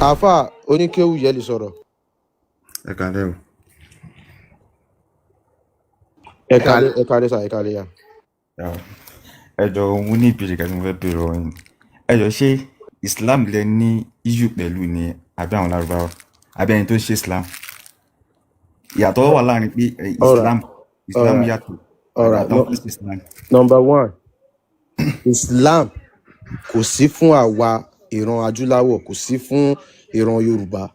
Àáfà oníkéwù yẹ lè sọ̀rọ̀. Ẹ kàlẹ́ o. Ẹ kálẹ́, ẹ kálẹ́ sà, ẹ kálẹ́ yà. Yà. Ẹ jọ̀ọ́, mo ní ìbéèrè kan tí mo fẹ́ béèrè lọ́wọ́ yín. Ẹ jọ̀ọ́, ṣé Islam lẹ ní issue pẹ̀lú ni àbí àwọn Lárúbáwá àbí ẹni tó ń ṣe Islam? Ìyàtọ̀ wà láàrin pé Alright. Islam Alright. yàtọ̀ Alright. àtàwọn No, tó ń ṣe Islam. Number one, Islam kò sí fún àwa ìran adúláwọ̀, kò sí fún ìran Yorùbá.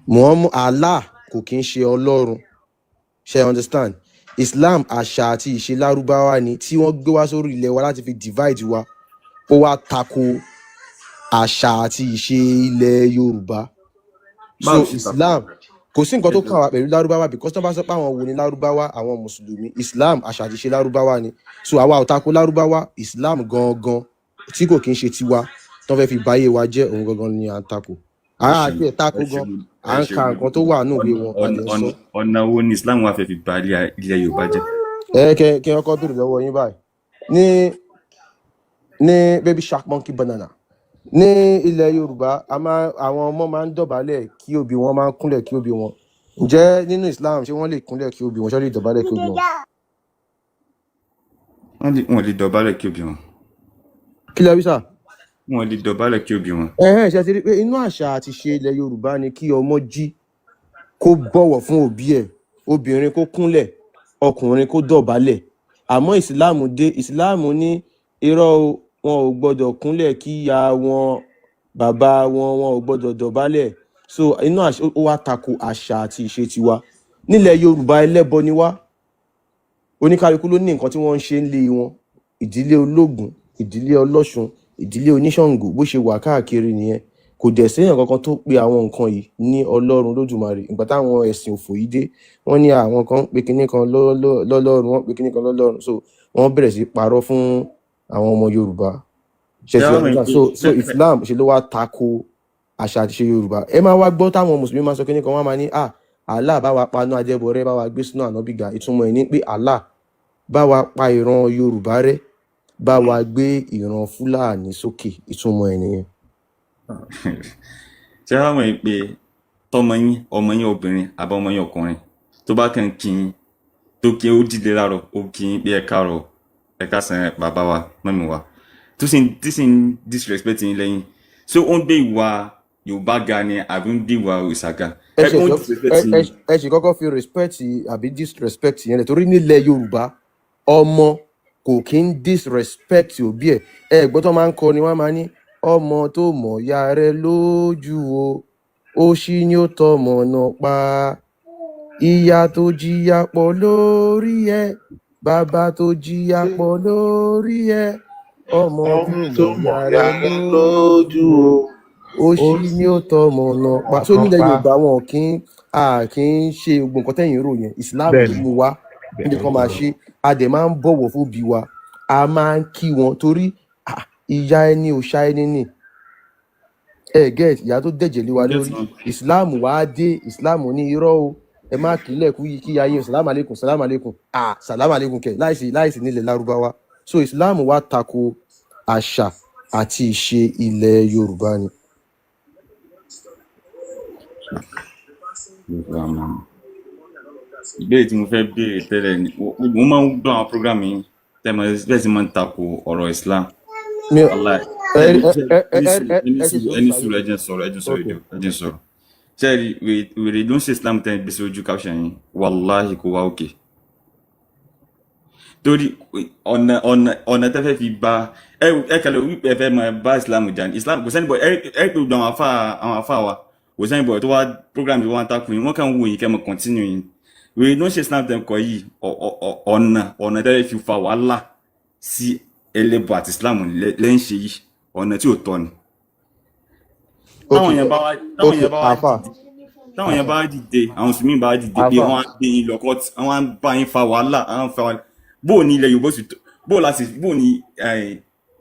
Muhammad, Allah kò kí ń ṣe Ọlọ́run. Ṣe understand? Islam, àṣà àti ìṣe Lárúbáwá ni tí wọ́n gbé wá sórí ilẹ̀ wa láti fi divide wa. Ó wá tako àṣà àti ìṣe ilẹ̀ Yorùbá. So Báwo ṣe tako? Islam, kò sí nǹkan Ẹ tó jọ̀ọ́. kàn wá pẹ̀lú Lárúbáwá, because tó bá sọ pé àwọn wo ni Lárúbáwá, àwọn mùsùlùmí, Islam àṣà àti ìṣe Lárúbáwá ni. So àwa ò tako Lárúbáwá. Islam gangan tí kò kí ń ṣe tiwa tó fẹ́ fi báyé wa jẹ́, òun gangan ni à ń tako. Ẹ Àá ṣeun. àti ẹ̀ tako Ẹ gan, ṣeun. à Ẹ ń ka ṣeun. nǹkan tó wà nínú ìwé wọn, a Ọ̀nà dẹ̀ ń sọ. ọ̀nà wo ni Islam wá fẹ́ fi ba ilẹ̀ Yorùbá jẹ́? Ẹ kẹ kí n kọ́kọ́ béèrè lọ́wọ́ yín báyìí ní baby shark monkey banana. Ní ilẹ̀ Yorùbá, a máa, àwọn ọmọ máa ń dọ̀bálẹ̀ kí òbí wọn, máa ń kúnlẹ̀ kí òbí wọn. Ǹjẹ́ nínú Islam, ṣé wọ́n lè kúnlẹ̀ kí òbí wọn? Ṣé wọ́n lè dọ̀bálẹ̀ kí òbí wọn? Wọ́n lè dọ̀bálẹ̀ kí òbí wọn. Kí lẹ wí sà? Wọ́n lè dọ̀bálẹ̀ kí òbí wọn. Ẹ̀hẹ́n, ṣe ti rí pé inú àṣà àti ṣe ilẹ̀ Yorùbá ni kí ọmọ jí kó bọ̀wọ̀ fún òbí ẹ̀, obìnrin kó kúnlẹ̀, ọkùnrin kó dọ̀bálẹ̀. Àmọ́ Ìsìláàmù dé, Ìsìláàmù ní irọ́ o, wọn ò gbọ́dọ̀ kúnlẹ̀ kí ìyá wọn, bàbá wọn, wọn ò gbọ́dọ̀ dọ̀bálẹ̀. So inú àṣà, ó wá tako àṣà àti ìṣe tiwa nílẹ̀ Yorùbá. Ẹlẹ́bọ ni wá. Oníkálukú ló ní nǹkan tí wọ́n ń ṣe ń lé wọn, ìdílé ológun, ìdílé ọlọ́ṣun, ìdílé oníṣàngó, bó ṣe wà káàkiri nìyẹn. Kò dẹ̀ séèyàn kankan tó pe àwọn nǹkan yìí ní Ọlọ́run Lódùmarè. Ìgbà táwọn ẹ̀sìn òfò yìí dé, wọ́n ní àwọn kan ń pe kinní kan lọ́lọ́run, wọ́n pe kinní kan lọ́lọ́run. So wọ́n bẹ̀rẹ̀ sí parọ́ fún àwọn ọmọ Yorùbá. Ṣe Ṣé ti wàá mọ̀ understand? pé So Islam ṣe ló wá tako àṣà àti ṣe Yorùbá. Ẹ máa wá gbọ́ táwọn mùsùlùmí máa sọ kinní kan, wọ́n máa ní, "Ah, Allah bá wa paná ajẹ́bọ rẹ́, bá wa gbé sínú ànábì ga." Ìtumọ̀ ẹ̀ ní pé Allah bá wa pa ìran Yorùbá rẹ́, bá wa gbé ìran Fúlàní sókè. Ìtumọ̀ ẹ̀ nìyẹn. Ṣé wàá mọ̀ pé tọmọ yín, ọmọ yín obìnrin àbí ọmọ yín ọkùnrin, tó bá kàn kí yín, tó kí ó dìde láàárọ̀, ó kí yín pé, "Ẹ káàárọ̀, ẹ káàsán, bàbá wa, mummy wa," tó sì ń disrespect yín lẹ́yìn, ṣé ó ń gbé ìwà Yorùbá ga ni àbí ń gbé ìwà òrìṣà ga? Ẹ Ẹ ṣe ó ń jọ disrespect ẹ yín. Ẹ ṣe kọ́kọ́ fi respect àbí disrespect yẹn lẹ̀, torí nílẹ̀ Yorùbá, ọmọ kò kí ń disrespect òbí ẹ̀. Ẹ gbọ́ tó máa ń kọ ni, wọ́n máa ní, "Ọmọ tó mọ̀ ya rẹ̀ lójú o, ó ṣì ní ó tọmọ náà pa. Ìyá tó jìyà pọ̀ lórí ẹ̀, bàbá tó jìyà pọ̀ lórí ẹ̀, ọmọ tó Ọmọ tó mọ̀ mọ̀ ya ya rẹ̀ rẹ̀ lójú lójú o, o, ó ó ṣì ní ó tọmọ náà pa." So ọ̀nà nílẹ̀ pa. Yorùbá, wọn kì í, a kì í ṣe gbogbo nǹkan tẹ̀yìn rò yẹn. Islam ló Bẹ́ẹ̀ni mú wa níbi kan máa ṣe. A dẹ̀ máa ń bọ̀wọ̀ fún òbí wa, a máa ń kí wọn, torí ah, ìyá ẹni ò ṣá ẹni nì. Ẹ get? Ìyá tó dẹ̀jẹ̀ lé wa Get lórí. one. Islam wá dé, Islam ní irọ́ o, ẹ má kílẹ̀ kú kí ayé salam aleikum, salam aleikum, ah, salam aleikum kẹ láìsí nílẹ̀ Lárúbáwá. So Islam wá tako àṣà àti ìṣe ilẹ̀ Yorùbá ni. Ìbéèrè tí mo fẹ́ béèrè tẹ́lẹ̀ ni, mo máa ń gbọ́ àwọn program yìí tẹ́mọ̀ bẹ́ẹ̀ sì máa ń tako ọ̀rọ̀ Islam. Mi ò Wàláì. ẹ ẹni ẹ ẹ ẹ ẹni ẹ sùúrù, ẹ ẹni ẹ ṣe sùúrù, sùúrù ẹni sáyé. sùúrù, ẹ jẹ́ n sọ̀rọ̀, ẹ jẹ́ n sọ̀rọ̀, ẹ jẹ́ n sọ̀rọ̀. Ṣé ẹ rí wèrè ló ń ṣe Islam tẹ́ ẹ gbèsè ojú caption yín, wàláhì kò wá òkè. Torí ọ̀nà tẹ́ fẹ́ fi ba ẹ kẹlẹ̀ wípé ẹ fẹ́ máa bá Islam jà ní Islam, kò sẹ́ni bọ̀ ẹ ẹ pé gbogbo àwọn afá wa, kò sẹ́ni bọ̀ tó wá program tó wá ń takùn yín, wọ́n kàn ń wò yín kẹ́ mọ̀ continue yín. Wèrè ló ń ṣe Islam tẹ́ ń kọ yìí, ọ̀nà tẹ́ fẹ́ fi fa wàhálà sí ẹlẹ́bọ àti Islam lẹ́ ń ṣe yìí, ọ̀nà tí ò tọ́ ni. Ok. Táwọn Ok. èèyàn bá wá Àfà. dìde, táwọn èèyàn bá dìde, àwọn mùsùlùmí bá dìde pé Àfà. wọ́n á gbé yín lọ court, wọ́n á bá yín fa wàhálà, àwọn fa wàhálà. Bó o ní ilẹ̀ Yorùbá sì tó, bó o láti, bó o ní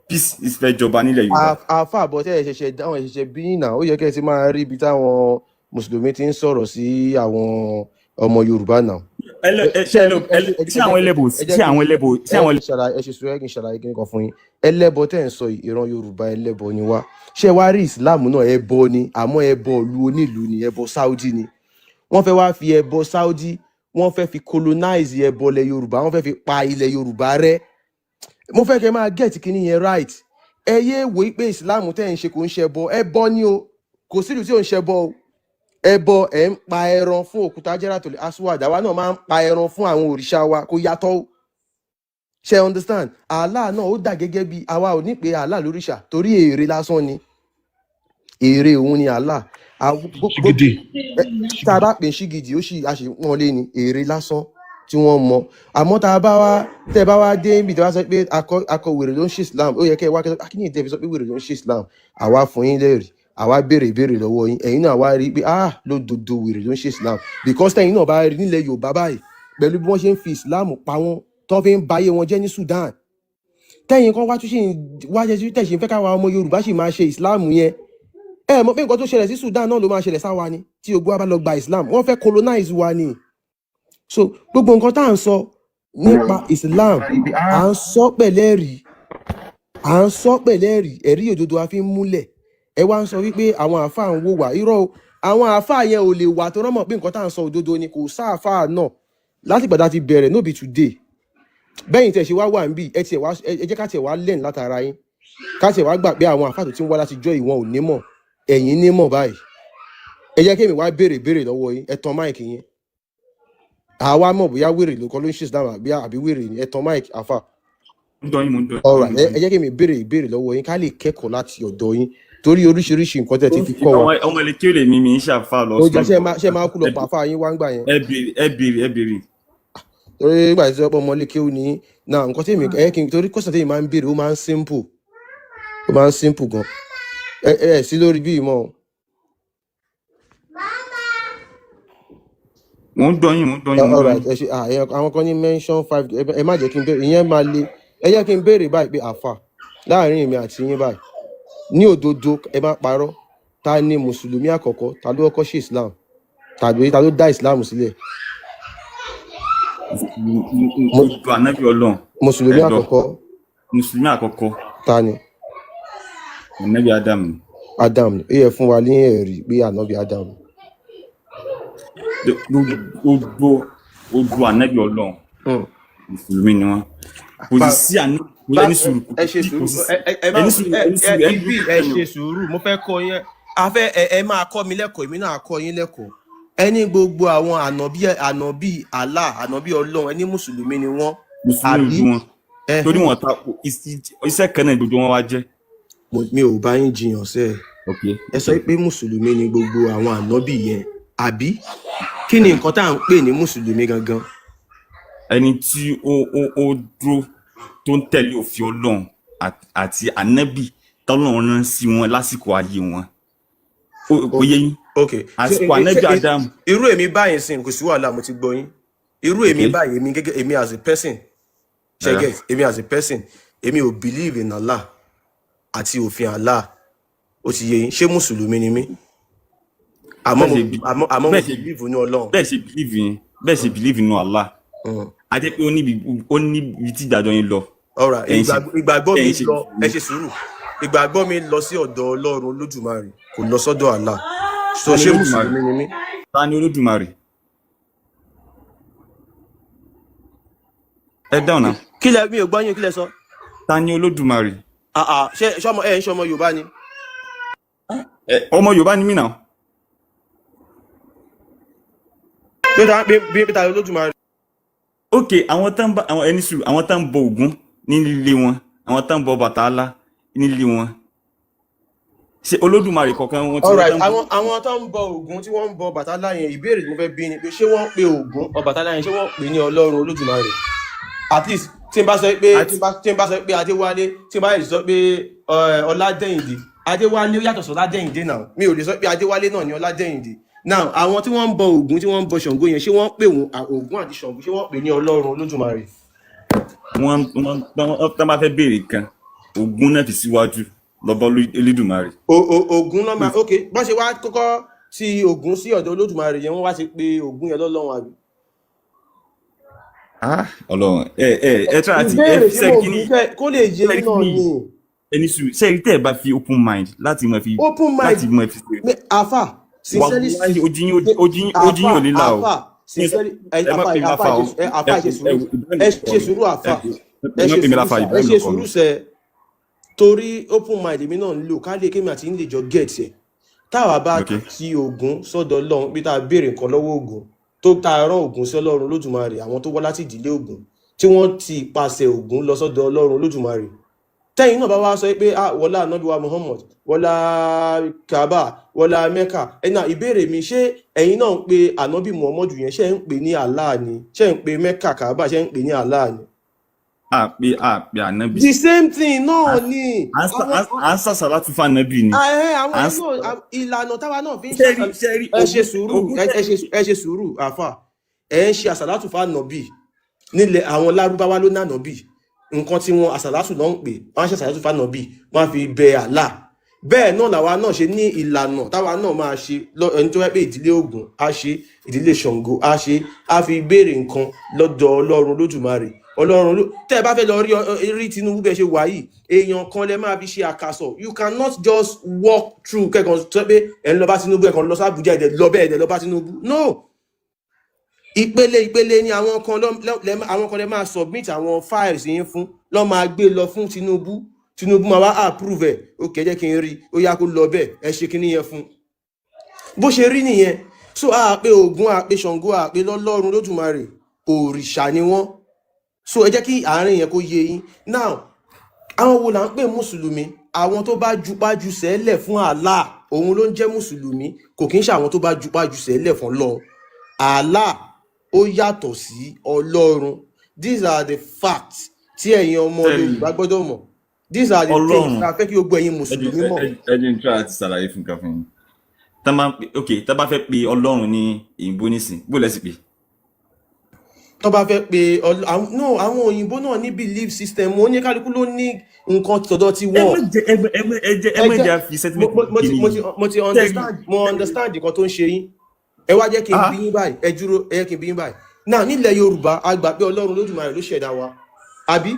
peace fẹ́ jọba nílẹ̀ Yorùbá? Àfà, àbọ̀ tẹ́ ẹ ṣẹ̀ṣẹ̀ dáhùn, ẹ ṣẹ̀ṣẹ̀ bí náà, ó yẹ kẹ́ ẹ ti máa rí ibi táwọn mùsùlùmí ti ń sọ̀rọ̀ sí àwọn Ọmọ Yorùbá náà. Ṣé ṣé àwọn ẹlẹ́bọ, ṣé àwọn ẹlẹ́bọ, ṣé àwọn Ẹ ṣàlàyé, ẹ ṣe sùúrù, ẹ kí n ṣàlàyé kíní kan fún yín. Ẹlẹ́bọ tẹ́ ń sọ yìí, ìran Yorùbá ẹlẹ́bọ ni wá. Ṣé wàá rí Islam náà, ẹbọ ni, àmọ́ ẹbọ ìlú onílùú ni, ẹbọ Saudi ni. Wọ́n fẹ́ wá fi ẹbọ Saudi, wọ́n fẹ́ fi colonize ẹbọ ilẹ̀ Yorùbá, wọ́n fẹ́ fi pa ilẹ̀ Yorùbá rẹ́. Mo fẹ́ kẹ́ máa get kíní yẹn right. Ẹ yé wò ó pé Islam tẹ́ ń ṣe kò ń ṣẹbọ. Ẹbọ ni o. Kò sílùú tí ò ń ṣẹbọ o. Ẹbọ, ẹ ń pa ẹran fún òkúta Jẹ́ràtòlè Aswad, àwa náà máa ń pa ẹran fún àwọn òrìṣà wa, kò yàtọ̀ o. Ṣe understand? Allah náà ó dà gẹ́gẹ́ bí àwa ò ní pé Allah lóríṣà, torí èrè lásán ni, èrè òun ni Allah. Ṣìgìdì. Tá a bá pè é ṣígidì, ó sì a sì wọ́n lé ní èrè lásán tí wọ́n mọ. Àmọ́ tá a bá wá, tẹ́ ẹ bá wá dé níbi tí wọ́n sọ pé akọ wèrè ló ń ṣe Islam, ó yẹ kẹ́ ẹ wá kẹ́ ẹ kí ni ìtẹ́ fi sọ pé wèrè ló ń ṣe Islam? Àwa fún yín lẹ́rìí, àwa béèrè ìbéèrè lọ́wọ́ yín, ẹ̀yin náà wá rí i pé, ah, lódodo, wèrè ló ń ṣe Islam, because tẹ́yin náà bá rí nílẹ̀ Yorùbá báyìí, pẹ̀lú bí wọ́n ṣe ń fi Islam pa wọ́n, tó fi ń bayé wọn jẹ́ ní Sudan, tẹ́yin kan wá tún ṣe wá jẹ́ sí tẹ̀sí ń fẹ́ káwa ọmọ Yorùbá sì máa ṣe Islam yẹn. Ẹ mọ̀ pé nǹkan tó ṣẹlẹ̀ sí Sudan náà ló máa ṣẹlẹ̀ sáwa ni tí ogun wa bá lọ gba Islam. Wọ́n fẹ́ colonize wa ni. So gbogbo nǹkan tá à ń sọ nípa Islam, à ń sọ pẹ̀lẹ́rì, à ń sọ pẹ̀lẹ́rì, ẹ̀rí òdodo a fi ń múlẹ̀. Ẹ wá ń sọ wípé àwọn àáfàá ń wò wá. Irọ́ o, àwọn àáfàá yẹn ò lè wà tó rọ́mọ̀ pé nǹkan tá à ń sọ òdodo ni. Kò sáàfàá náà láti ìgbà tá a ti bẹ̀rẹ̀, no be today. Bẹ́yìn tẹ̀ ṣe wá wà níbí, ẹ tiẹ̀ wá, ẹ jẹ́ ká tiẹ̀ wá learn látara yín, ká tiẹ̀ wá gbà pé àwọn àáfàá tó ti ń wá láti jọ́ ìwọ̀n ò nímọ̀, ẹ̀yin nímọ̀ báyìí. Ẹ jẹ́ kí èmi wá béèrè béèrè lọ́wọ́ yín. Ẹ tan mic yín, àwa mọ̀ bóyá wèrè ló kọ́ ló ń ṣe Islam àbí wèrè ni. Ẹ tan mic, àfà. Ń dán yín, mo ń dán yín. Alright. Mo ń dán Ẹ yín. jẹ́ kí èmi béèrè ìbéèrè lọ́wọ́ yín, ká lè kẹ́kọ̀ọ́ láti ọ̀dọ̀ yín, torí oríṣiríṣi nǹkan tẹ́ ti fi kọ́ wa. Ọmọ ilé kí ó lè mi ń ṣàfà lọ. Ó jà, ṣe máa kú lọ pàfà yín wá ń gbà yẹn? Ẹ béèrè, ẹ béèrè, ẹ béèrè. Torí nígbà tí wọ́n pọ̀ ọmọ ilé kéwú ni náà, nǹkan tí èmi ẹ kí n torí question tí èmi máa ń béèrè, ó máa ń simple, ó máa ń simple gan. Ẹ sí lórí bí ìmọ̀ o. Mo ń dán yín, mo ń dán yín, mo ń dán Alright. yín. Ẹ ṣe àwọn kan ní mention five. Ẹ má jẹ́ kí n béèrè ìyẹn, máa le. Ẹ jẹ́ kí n béèrè báyìí pé, àfà, láàrin èmi àti yín báyìí, ní òdodo, ẹ má parọ́, ta ni mùsùlùmí àkọ́kọ́? Ta ló kọ́kọ́ ṣe Islam, tàbí ta ló dá Islam sílẹ̀? Gbogbo ànábì Ọlọ́run. Mùsùlùmí Ẹ gbọ́. àkọ́kọ́. Mùsùlùmí àkọ́kọ́. Ta ni? Ànábì Adam ni. Adam ni. Ó yẹ fún wa ní ẹ̀rí pé ànábì Adam. Gbogbo ànábì Ọlọ́run, mùsùlùmí ni wọn. Kò sì sí àná kò ẹni sùúrù. Ẹ ṣe kò sùúrù. sí Ẹ má ẹni sùúrù, ẹ ẹni ẹ sùúrù, ẹni ibi ẹ ṣe sùúrù, mo fẹ́ kọ́ yín. A fẹ́ ẹ máa kọ́ mi lẹ́kọ̀ọ́, èmi náà kọ́ yín lẹ́kọ̀ọ́. Ẹ ní gbogbo àwọn ànàbí Allah, ànàbí Ọlọ́run, ẹ ní mùsùlùmí ni wọ́n. Mùsùlùmí Àbí? gbogbo wọn. Ẹ Torí wọn ta iṣẹ́ kan náà gbogbo wọn wá jẹ́. Mi ò bá yín jiyàn sẹ́ ẹ. Ok. Ẹ sọ pé mùsùlùmí ni gbogbo àwọn ànàbí yẹn, àbí? Kí ni nǹkan tá à ń pè ní mùsùlùmí gangan? Ẹni tí ó dúró, tó ń tẹ̀lé òfin Ọlọ́run àti ànábì tọ́lọ́run rán sí wọn lásìkò ayé wọn. Ó yé yín? Ok. Àsìkò ànábì Adam. Irú èmi báyìí sìn, kò sí wàhálà, mo ti gbọ́ yín. Irú èmi báyìí, èmi gẹ́gẹ́, èmi as a person, ṣe get, èmi as a person, èmi ò believe in Allah àti òfin Allah, ó ti yé yín? Ṣé mùsùlùmí ni mí? Àmọ́ mo àmọ́ mo believe ní Ọlọ́run. Bẹ́ẹ̀ ṣe believe yín, bẹ́ẹ̀ ṣe believe nínú Allah, a jẹ́ pé ó níbi tí ìgbàgbọ́ yín lọ. Alright. Ẹ̀yin ṣe Ìgbàgbọ́ mi ẹ̀yin ṣe lọ, ẹ ṣe sùúrù, ìgbàgbọ́ mi lọ sí ọ̀dọ̀ Ọlọ́run Olódùmarè, kò lọ sọ́dọ̀ Allah. So Ta ni ṣé Olódùmarè? mùsùlùmí ni mí? Ta ni Olódùmarè? Ẹ dáhùn náà. Kí lẹ? Mi ò gbọ́ yín, kí lẹ sọ? Ta ni Olódùmarè? Ah ah, ṣé ṣọmọ ẹ ń ṣọmọ Yorùbá ni? Ẹ, ọmọ Yorùbá ni mí náà. Bí bí ta Olódùmarè? Ok, àwọn tán bá àwọn ẹni sùúrù, àwọn tán ń bọ Ògún nílé wọn, àwọn tán ń bọ Bàtálá nílé wọn, ṣé Olódùmarè kọ̀ọ̀kan wọn tí wọ́n Alright. tán ń bọ? Àwọn tó ń bọ Ògún, tí wọ́n ń bọ Bàtálá yẹn, ìbéèrè tí mo fẹ́ bí ni pé, ṣé wọ́n pe Ògún, Ọbàtálá yẹn, ṣé wọ́n pè ní Ọlọ́run Olódùmarè? At least tí n bá sọ pé tí n bá sọ pé Adéwálé, tí n bá yẹ sọ pé Ọládẹ́yìndé, Adéwálé ó yàtọ̀ sí Ọládẹ́yìndé náà. Mi ò lè sọ pé Adéwálé náà ni Ọládẹ́yìndé. Now, àwọn tí wọ́n ń bọ Ògún, tí wọ́n ń bọ Ṣàngó yẹn, ṣé wọ́n pè wọ́n Ògún àti Ṣàngó, ṣé wọ́n pè ní Ọlọ́run Olódùmarè? Wọ́n tán bá fẹ́ béèrè kan, Ògún náà fi síwájú lọ́bọ̀ Olódùmarè. Ògún náà máa, ok, bọ́n ṣe wá kọ́kọ́ Ti Ògún sí ọ̀dọ̀ Olódùmarè yẹn, wọ́n wá ti pe Ògún yẹn lọ́lọ́run, àbí? Ah, Ọlọ́run, ẹ try àti ẹ Ìbéèrè tí sẹ́ẹ̀rì mo kíní bí kẹ́ kó lè yé sẹ́ẹ̀rì yín náà kíní ni. Ẹni sùn, sẹ́ẹ̀rì tẹ́ ẹ bá fi open mind láti mọ̀ fi Open mind láti mọ̀ fi ṣe àfà, sincerely, wàláhì, ojú yín àfà, ò ní là o. Àfà, sincerely, Ẹ má àfà, pè mí àfà, láfa o. Àfà, Ẹ ẹ ṣe ẹ sùúrù. Ibrahim Ẹ ló kọ ṣe mi. sùúrù, Ẹ àfà, ẹ ẹ má ṣe pè mí sùúrù láfa, sà, ẹ Ibrahim ṣe ló kọ sùúrù mi. sẹ, torí open mind èmi náà ń lò ká lè kémi àti yín lè jọ get ẹ. Táwa bá ti Ògún sọ́dọ̀ Ọlọ́run, bí tá a béèrè nǹkan lọ́wọ́ Ògún, tó tá a rán Ògún sí Ọlọ́run Lódùmarè, àwọn tó wá láti ìdílé Ògún tí wọ́n ti pàṣẹ Ògún lọ sọ́dọ̀ Ọlọ́run Lódùmarè, tẹ́yìn náà bá wá sọ pé, ah, wọlá Ànábì wa Muhammad, wọlá Kaaba, wọlá Mecca, ẹ̀nà ìbéèrè mi, ṣé ẹ̀yin náà ń pe Ànábì Muhammad yẹn, ṣé ń pè ní Allah ni? Ṣé ń pe Mecca, Kaaba, ṣé ń pè ní Allah ni? A pé ànábì. The same thing náà ni. Àwọn À ń sàṣà láti fún ànábì ni. Àwọn À ń yẹn náà, ìlànà táwa náà fi ń sẹ́rí ṣàṣà sẹ́rí ẹ ṣe Ògún sùúrù. Ògún Ẹ ṣe sùúrù, àfà. Ẹ ń ṣe àsàlátù fún ànàbì. Nílẹ̀ àwọn Lárúbáwá ló nànàbì, nǹkan tí wọn àsàlátù náà ń pè, wọn á ṣe àsàlátù fún ànàbì, wọn á fi bẹ Allah. Bẹ́ẹ̀ náà làwa náà ṣe ní ìlànà táwa náà máa ṣe ẹni tó wẹ́ pé ìdílé Ògún á ṣe, ìdílé Ṣàngó á ṣe, á fi béèrè nǹkan lọ́dọ̀ Ọlọ́run Lódùmarè. Ọlọ́run ló tẹ́ ẹ bá fẹ́ lọ rí rí Tinubu bẹ́ẹ̀ ṣe wà yìí, èèyàn kan lẹ máa fi ṣe àkàsọ̀. You cannot just walk through kẹ́kàn sọ pé ẹ̀ ń lọ bá Tinubu, ẹ̀ kàn lọ sí Àbújá, ẹ̀ dẹ̀ lọ bẹ́ẹ̀, ẹ̀ dẹ̀ lọ bá Tinubu. No, ìpele ìpele ni àwọn kan àwọn kan lẹ máa submit àwọn files yín fún, lọ́ máa gbé lọ fún Tinubu. Tinubu máa wá approve ẹ̀. Ó kẹ́ jẹ́ kí n rí, ó yá, kó lọ bẹ́ẹ̀, ẹ ṣe kíní yẹn fún. Bó ṣe rí nìyẹn. So a pé Ògún, a pé Ṣàngó, a pé lọ́lọ́run Lódùmarè, òrìṣà ni wọ́n. So ẹ jẹ́ kí àárín yẹn kó yé yín. Now, àwọn wo là ń pè mùsùlùmí? Àwọn tó bá jupájú sẹ́lẹ̀ fún Allah, òun ló ń jẹ́ mùsùlùmí. Kò kí ń ṣe àwọn tó bá jupájú sẹ́lẹ̀ fún Ọlọ́run. Allah ó yàtọ̀ sí Ọlọ́run. These are the facts tí ẹ̀yin ọmọ Sẹ́rí Yorùbá gbọ́dọ̀ mọ̀. These are the things Ọlọ́run tá a fẹ́ kí gbogbo ẹ̀yin mùsùlùmí mọ̀. Ẹ jẹ́ n try àti ṣàlàyé fún nǹkan fún yín. Tá máa ń pè, ok, tá bá fẹ́ pe Ọlọ́run ní òyìnbó nísìn, bó lẹ́sìn pé? Tó bá fẹ́ pe no, àwọn òyìnbó náà ní belief system wọn, ní kálukú ló ní nǹkan tọ̀dọ̀ ti Ẹ má wọn. jẹ ẹ má ẹ má ẹ jẹ ẹ Ẹ má jẹ́ jẹ́ àfi sentiment mo ti kìíní mo ti yìí. mo ti Sẹ́rí understand, mo understand nǹkan tó ń ṣe yín. Ẹ wá jẹ́ kí n bí yín báyìí. Ẹ dúró, ẹ jẹ́ kí n bí yín báyìí náà. Nílẹ̀ Yorùbá, a gbà pé Ọlọ́run Lódùmarè ló ṣẹ̀dá wa, àbí?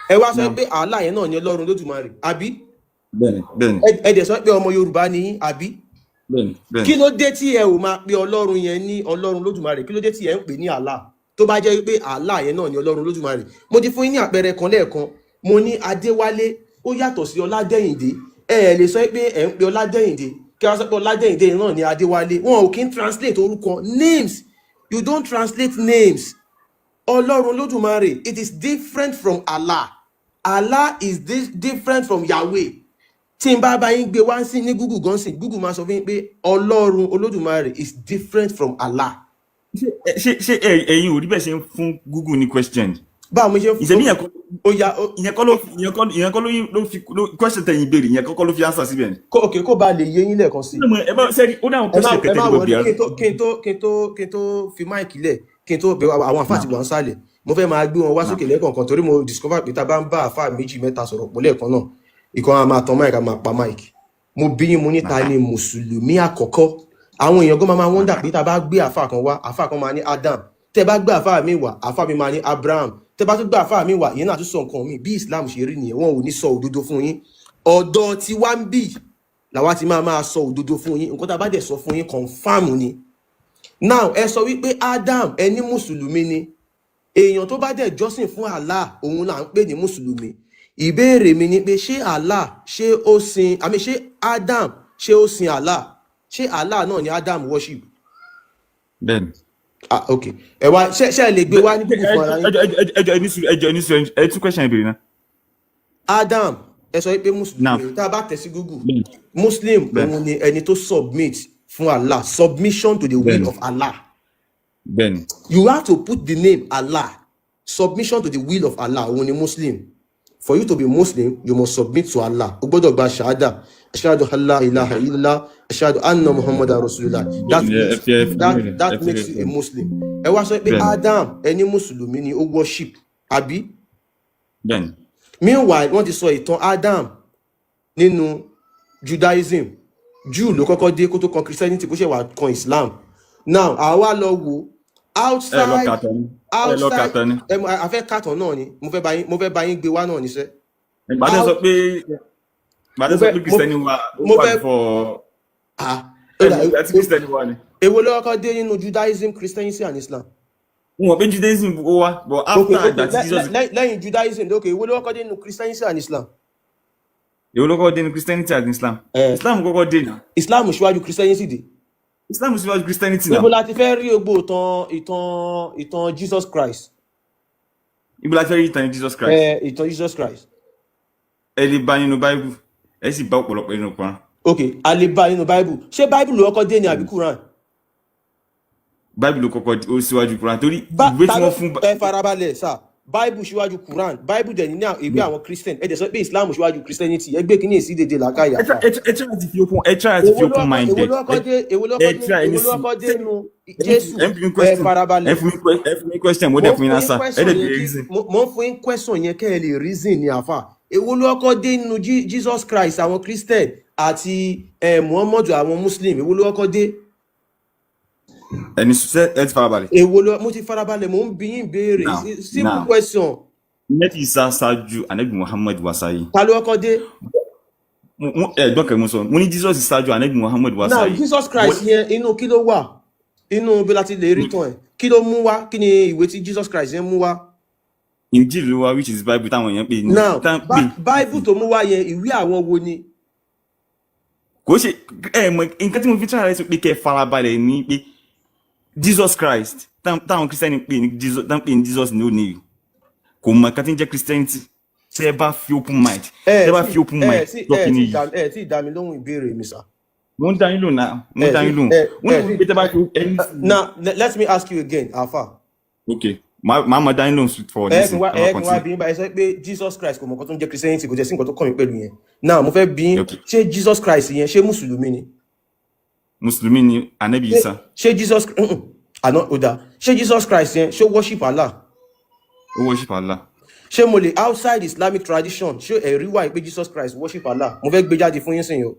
Ẹ wá sọ pé Allah yẹn náà ni Ọlọ́run Lódùmarè, àbí? Bẹ́ẹ̀ni, bẹ́ẹ̀ni. Ẹ dẹ̀ sọ pé ọmọ Yorùbá ni yín, àbí? Bẹ́ẹ̀ni, bẹ́ẹ̀ni. Kí ló dé tí ẹ ò máa pe Ọlọ́run yẹn ní Ọlọ́run Lódùmarè? Kí ló dé tí ẹ ń pè ní Allah, tó bá jẹ́ pé Allah yẹn náà ni Ọlọ́run Lódùmarè? Mo ti fún yín ní àpẹẹrẹ kan lẹ́ẹ̀kan. Mo ní Adéwálé ó yàtọ̀ sí Ọládẹ́yìndé. Ẹ lè sọ pé ẹ ń pe Ọládẹ́yìndé, kí wọ́n sọ pé Ọládẹ́yìndé náà ni Adéwálé. Wọn ò kí ń translate orúkọ, names. You don't translate names. Ọlọ́run Lódùmarè, it is different from Allah. Allah is different from Yahweh. Tí n bá bá yín gbé wá sí ní Google gan sí, Google máa sọ fún yín pé Ọlọ́run Olódùmarè is different from Allah. Ṣé ẹ̀yin ò rí bẹ́ẹ̀ ṣe ń fún Google ní question? Báwo mo ṣe ń Ìṣẹ́bí yẹn kọ́ Ó yá ó ìyẹn kọ́ ló fi question tẹ̀yìn béèrè, ìyẹn kọ́kọ́ ló fi answer síbẹ̀ ni. Kó, ok, kó ba lè yé yín lẹ́ẹ̀kan sí. Ẹ má sẹ́rí ó dáhùn Ẹ má question ẹ kẹtẹ́ má ní worry. gbogbo. Kí n tó fi mic lẹ̀, kí n tó bẹ àwọn àfáà tí wà ń sálẹ̀, mo fẹ́ máa gbé wọn wá sókè lẹ́ẹ̀kọ̀ọ̀kan, torí mo discover pé tá a bá ń bá àfáà méjì mẹ́ta sọ̀rọ̀ pọ̀ lẹ́ẹ̀kan náà, ìkan á máa tan mic, á máa pa mic. Mo bí yín, mo ní ta ni mùsùlùmí àkọ́kọ́? Àwọn èèyàn gan máa wonder pé tá a bá gbé àfáà kan wá, àfáà kan máa ní Adam. Tẹ́ bá gbé àfáà mi wá, àfáà mi máa ní Abraham. Tẹ́ bá tún gbé àfáà mi wá, ìyẹn náà tún sọ nǹkan mi. Bí Islam ṣe rí nìyẹn, wọn ò ní sọ òdodo fún yín. Ọ̀dọ̀ tí wá ń bì làwa ti máa máa sọ òdodo fún yín. Nǹkan tá a bá dẹ̀ sọ fún yín, confirm ni. Now, ẹ sọ wípé Adam, ẹni mùsùlùmí ni. Èèyàn tó bá dẹ̀ jọ́sìn fún Allah, òun là ń pè ní mùsùlùmí. Ìbéèrè mi ni pé, ṣé Allah, ṣé ó sin àmì, ṣé Adam, ṣé ó sin Allah? Ṣé Allah náà ni Adam worship? Bẹ́ẹ̀ni. Ah, ok, ẹ wá, ṣé ẹ lè gbé wá ní Google fún ara yín? Ẹjọ ẹni sùúrù, ẹjọ ẹni sùúrù, ẹ tún question ìbéèrè náà. Adam, ẹ sọ pé Now. mùsùlùmí ni. Tá a bá tẹ̀ sí Google, Muslim, òun ni ẹni tó submit fún Allah, submission to the will of Allah. You have to put the name Allah. Submission to the will of Allah, òun ni Muslim. For you to be Muslim, you must submit to Allah. O gbọ́dọ̀ gba shahada, ashhadu alla ilaha illallah, ashhadu anna muhammadan rasulullah. That Ẹ makes fi ẹ fi that that ẹ fi makes you a Muslim. Ẹ wá sọ pé Adam, ẹni mùsùlùmí ni, ó worship, àbí? Bẹ́ẹ̀ni. Meanwhile, wọ́n ti sọ ìtàn Adam nínú Judaism. Jew ló kọ́kọ́ dé kó tó kan Christianity, kó ṣe wà kan Islam. Now àwa lọ wò Ẹ lọ outside kàtọ́ ni, ẹ lọ outside kàtọ́ ni. Ẹ a fẹ́ kàtàn náà ni. Mo fẹ́ bá yín gbé wá náà níṣẹ́. Ìgbà tẹ́ sọ pé ìgbà Mo tẹ́ sọ fẹ́ pé mo Kristẹni wà ó mo wà fẹ́ before ah ẹ mọ̀ ìgbà tí Kristẹni wà ni. Èwo ló kọ́kọ́ dé nínú Judaism, Christianity and Islam? Mo mọ̀ pé Judaism ó wá, but after ìgbà tí Jesus Lẹ́yìn Judaism, ok, èwo ló kọ́kọ́ dé nínú Christianity and Islam? Èwo ló kọ́kọ́ dé ní Christianity and Islam? Eh. Islam kọ́kọ́ dé náà. Islam ṣíwájú Christianity dé? Islam síwájú Christianity Níbo náà. la ti fẹ́ rí gbogbo ìtàn Jesus Christ? Ibo la fẹ́ rí ìtàn Jesus Christ? Ẹ, ìtàn Jesus Christ. Ẹ lè bá nínú Bible, ẹ sì bá ọ̀pọ̀lọpọ̀ nínú Quran. Ok, a lè bá nínú Bible. Ṣé Bible ló kọ́kọ́ dé ní àbí Quran? Bible ló kọ́kọ́ ó síwájú Quran torí ìwé tí Ta ló wọ́n fún Ẹ farabalẹ̀ sà. Bible ṣíwájú Quran. Bible dẹ̀ ní ìwé àwọn Christian. Ẹ dẹ̀ sọ pé Islam ṣíwájú Christianity. Ẹ gbé kínní sí dédé làákàyà ẹ fà. try ẹ try láti fi open ẹ try láti fi Èwo ló open kọ́kọ́ èwo minded ló kọ́kọ́ ẹ dé, èwo ló ẹ kọ́kọ́ dé, try èwo ẹni ló sí kọ́kọ́ dé ṣé nu Jésù? Ẹ ń fi mi Ẹ question, ẹ farabalẹ̀. fún mi ẹ fún mi question, mo Mo dẹ̀ ń fún yín fún yín answer, ẹ question dẹ̀ yẹn béèrè kí reason. Mo ń fún yín question yẹn kẹ́ ẹ lè reason ní àfà. Èwo ló kọ́kọ́ dé nínú Jesus Christ àwọn Christian àti Muhammadu àwọn Muslim? Èwo ló kọ́kọ́ dé? Ẹni ṣe ẹ ti farabalẹ̀? Èwo ló? Mo ti farabalẹ̀, mo ń bi yín béèrè. Now Simple now question. Nẹ́tì Isa ṣáájú Anabi Muhammad wá sáyé. Ta ló kọ́kọ́ dé? Ẹ gbọ́n kan mo sọ, mo ní Jesus ṣáájú Anabi Muhammad wá Now sáyé. Jesus Christ yẹn, inú kí ló wà? Inú bí láti lè rí tán ẹ? Kí ló mú wá? Kí ni ìwé tí Jesus Christ yẹn mú wá? Injil ló wá, which is Bible táwọn èèyàn pè ní Now tá ń pè. Bible tó mú wá yẹn, ìwé àwọn wo ni? Kò ṣe ẹ mọ̀ nǹkan tí mo fi try rẹ sọ pé kẹ́ ẹ farabalẹ̀ ní pé Jesus Christ táwọn Christian pè ní Jesus, tá ń pè ní Jesus ní òní yìí, kò mọ̀ nǹkan tí ń jẹ́ Christianity. Tẹ́ ẹ bá fi open mind Ẹ tẹ́ ẹ bá tí fi open ẹ mind tí lọ ẹ kí ni tí yìí. Ẹ tí dá mi lóhùn ìbéèrè mi sà. Mo ń dá yín lóhùn náà, mo ń Ẹ dá tí yín lóhùn. ẹ Wọ́n ẹ ní tí pé tẹ́ bá fi ẹni Now let me ask you again, Alfa. Ok, màá máa dá yín lóhùn straight forward Ẹ kí nísìn. wá Ẹ máa ẹ kí wá continue. bí yín báyìí sọ pé Jesus Christ kò mọ̀ nǹkan tó ń jẹ́ Christianity, kò jẹ́ sí nǹkan tó kàn mí pẹ̀lú yẹn. Now mo fẹ́ bí yín, ṣé Jesus Christ yẹn, ṣé mùsùlùmí ni? Mùsùlùmí ni Anabi Ṣé Isa. Ṣé Jesus àná ò dáa, ṣé Jesus Christ yẹn, ṣé worship Allah? Ó worship Allah. Ṣé mo lè, outside Islamic tradition, ṣé ẹ̀rí wà pé Jesus Christ worship Allah? Mo fẹ́ gbé jáde fún yín sìn yìí o.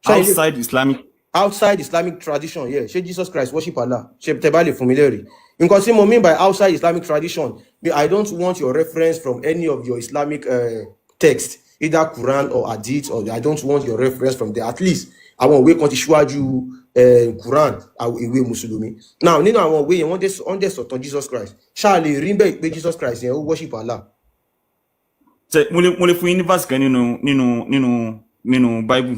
Ṣé ilé Outside Islamic Outside Islamic tradition, yeah. Ṣé Jesus Christ worship Allah? Ṣé tẹ bá lè fún mi lẹ́rìí nǹkan tí mo mean by outside Islamic tradition? I don't want your reference from any of your Islamic text, either Quran or Hadith, or I don't want your reference from there. At least àwọn ìwé kan ti ṣíwájú Quran, àwọn ìwé mùsùlùmí. Now nínú àwọn ìwé yẹn, wọ́n dẹ̀ sọ̀tàn Jesus Christ. Ṣáà lè rí bẹ́ẹ̀ pé Jesus Christ yẹn, ó worship Allah? Ṣe mo lè fún yín ní verse kan nínú Bible.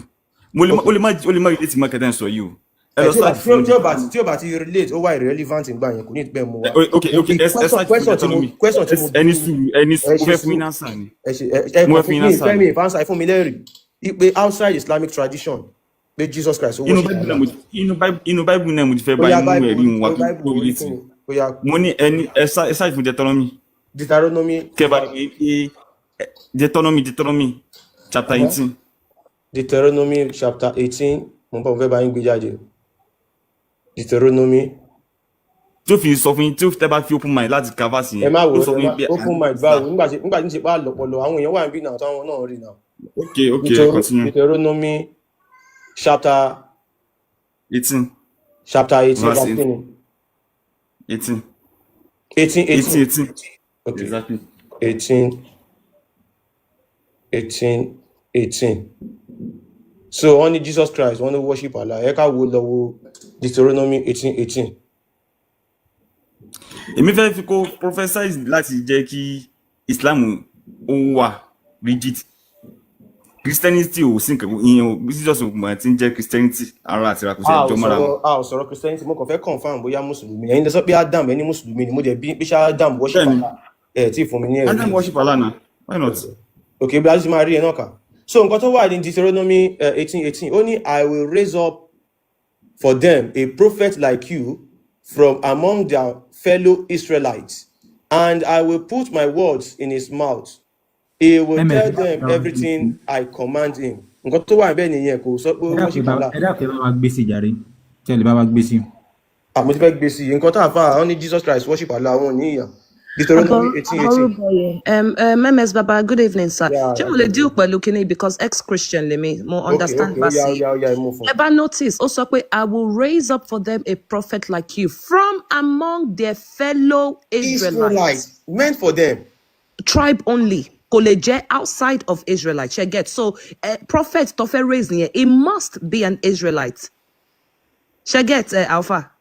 Mo lè ó lè má relate mọ́ kẹtẹ́ ń sọ yìí o. Ẹ Ẹ lọ tí ó bá search tí ó fún tí ó bá tí ó bá ti relate, ó wà irrelevant ìgbà yẹn, kò ní ìpẹ́ mu wa. Ok, The ẹ question search fún question tí mo Deuteronomy. Question tí mo Ẹni bí sùúrù, ẹni ẹ sùúrù, mo ṣe fẹ́ fún yín sùúrù. ní answer ni. Ẹ ṣe ẹ Mo kàn fẹ́ fún fún yín mi answer ìfẹ́ ni. mi ìfánsà, ẹ fún mi lẹ́rìí ipe outside Islamic tradition pé Jesus Christ ó Inú worship Bible náà Allah. mo ti inú Bible náà mo ti fẹ́ Ó bá yá, yín mú Bible ẹ̀rí wọn wá ó tó Bible tó orí relate. fún mi, ó yá. Mo ní ẹni ẹ search fún Deuteronomy. Deuteronomy. Kẹ́ bá rí pé Deuteronomy chapter 18. Deuteronomy chapter 18. Mo bá mo fẹ́ bá yín gbé jáde Deuteronomy. Tí ó fi sọ fún yín, tí ó tẹ́ bá fi open mind láti ka verse Ẹ yẹn, má wò ó ó sọ ẹ fún má yín pé open mind báwo? Nígbà tí ń ṣe pa lọ́pọ̀lọ́ àwọn èèyàn wà níbí náà táwọn náà rí náà. Ok, continue. Deuteronomy chapter 18. Chapter 18. Verse Verse 18. 18. 18. 18. 18. 18. 18. Okay. Exactly. 18, 18, 18. So wọ́n ní Jesus Christ, wọ́n ní worship Allah. Ẹ ká wo lọ wo Deuteronomy 18 18. Èmi fẹ́ fi kó prophesize láti jẹ́ kí Islam ó wà rigid. Christianity ò sí nǹkan ìyẹn ò Jesus ò mọ̀ tí ń jẹ́ Christianity ara àti ra kò sí A ò ẹjọ́ mọ́ra sọ̀rọ̀ wọn. A ò sọ̀rọ̀ Christianity. Mo kàn fẹ́ confirm bóyá mùsùlùmí ẹ̀yin lè sọ pé Adam, ẹni mùsùlùmí ni. Mo jẹ́ bí pé ṣé Adam worship Bẹ́ẹ̀ni. Allah? Ẹ̀ tí ì fún mi ní ẹ̀rí. Adam worship Allah na, why not? Ok, bí a ti máa rí ẹ náà kà. So nǹkan tó wà ní Deuteronomy 18 18, ó ní, "I will raise up for them a prophet like you from among their fellow Israelites, and I will put my words in his mouth. He will Ms tell them everything I command him." Nǹkan tó wà níbẹ̀ nìyẹn. Kò sọ pé ó Ẹ dákun, ẹ worship bá Allah. ẹ dákun, ẹ bá wa gbé sí jàre, tí ẹ lè bá wa gbé sí. Àmọ́ ti fẹ́ gbé sí i. Nǹkan tá a fà á ní Jesus Christ worship Allah, àwọn ò ní ìyà. Deuteronomy 18:18. Àbọrúbọyè. MS Baba, good evening, sir. Yeah, Ṣé mo lè deal pẹ̀lú kíní because ex-Christian lèmi, mo Okay. understand Okay, ó yá, ó verse yìí. yá, ó yá, ẹ mú fún. Ẹ bá notice, ó sọ pé, "I will raise up for them a prophet like you from among their fellow Israelites." Israelites, meant for them. Tribe only. Kò lè jẹ́ outside of Israelite. Ṣé get? So, prophet tó fẹ́ raise nìyẹn, it must be an Israelite. Ṣé get, Alpha?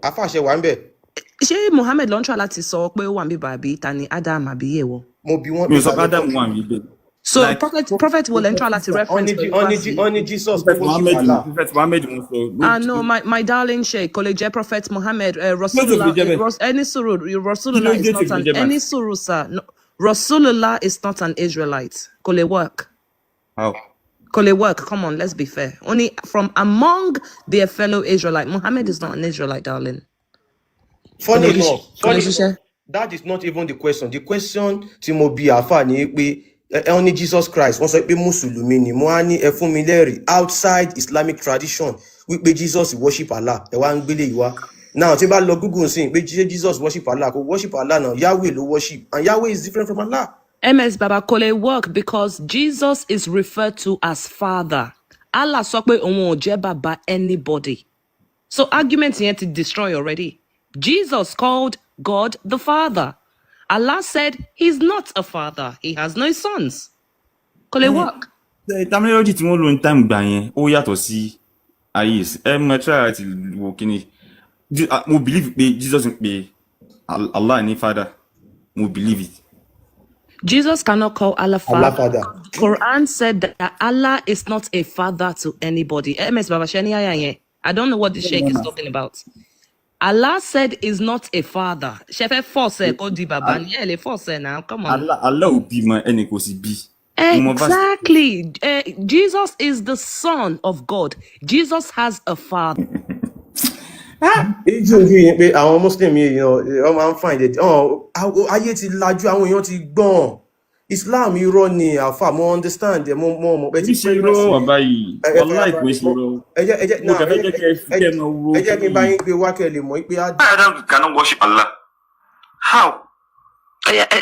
Àfàṣẹ wà ń bẹ̀. Ṣé Muhammed ló ń try láti sọ pé ó wà níbí àbí ta ni Adam àbí èèwọ̀? Mo bi wọ́n Mi pé ò sọ ta pé ló Adam wà níbẹ̀. So Like prophet wo lẹ́ ń try láti wọ́n reference ní pẹ̀lú wọ́n ní verse yìí? Wọ́n ní Jesus pé Prophet worship Muhammad. Allah. Prophet Muhammad mo sọ. Ah no, my darling Sheikh, kò lè jẹ́ Prophet Muhammad. Kí ló tó fi Rasulullah, jẹ́ bẹ́ẹ̀? Ẹni sùúrù, Kí ló Rasulullah is dé tí not fi an jẹ́ bẹ́ẹ̀? Ẹni sùúrù, sir. No, Rasulullah is not an Israelite. Kò lè work. How? Kò lè work. Come on, let's be fair. Only from among their fellow Israelite. Muhammad is not an Israelite, darling. Kò Funny lè enough, kò lè funny ṣiṣẹ́. enough, that is not even the question. The question tí mo bi àáfà ni pé ẹ wọ́n ní Jesus Christ, wọ́n sọ pé mùsùlùmí ni. Mo á ní ẹ fún mi lẹ́rìí outside Islamic tradition wípé Jesus worship Allah. Ẹ wá ń gbélé yìí wá. Now tí n bá lọ Google sí pé ṣé Jesus worship Allah, kò worship Allah náà, Yahweh ló worship, and Yahweh is different from Allah. MS Baba, kò lè work because Jesus is referred to as father. Allah sọ pé òun ò jẹ́ bàbá anybody. So argument yẹn ti destroy already. Jesus called God the Father. Allah said he's not a father. He has no sons. Kò lè work. Terminology tí wọ́n lò ní time gbà yẹn, ó yàtọ̀ sí ayé ìsìn. Ẹ mọ try láti wo kíni. Mo believe pé Jesus ń pe Allah ní father. Mo believe it. Jesus cannot call Allah Allah father. father. Quran said that Allah is not a father to anybody. MS Baba, ṣé ní àyà yẹn? I don't know what the Sheikh is talking about. Allah said is not a father. Ṣé fẹ́ force ẹ̀ kó di bàbá ni? Ẹ lè force ẹ̀ now. Come on. Allah ò bímọ, ẹnì kò sì bí. Mo mọ verse. Exactly. Jesus is the Son of God. Jesus has a father. Èyí tí òfin yìí pé àwọn Muslim yìí, wọ́n máa ń find it ayé ti lajú, àwọn èèyàn ti gbọ́n. Islam irọ́ ni, àfà. Mo understand ẹ, mo mọ̀ pé ti Kì í ṣe pẹ́ irọ́ lẹ́sìn. Bàbá yìí, Ẹ wàláì kò farabalẹ̀ ṣe irọ́. Ẹ jẹ́ Mo now kàn ẹ fẹ́ jẹ́ jẹ́ kẹ́ ẹ ẹ kẹ́ ẹ máa wo ẹ jẹ́ kí n kíní bá yìí. yín gbé wá kẹ́ ẹ lè mọ̀ pé á Adam cannot worship Allah. How?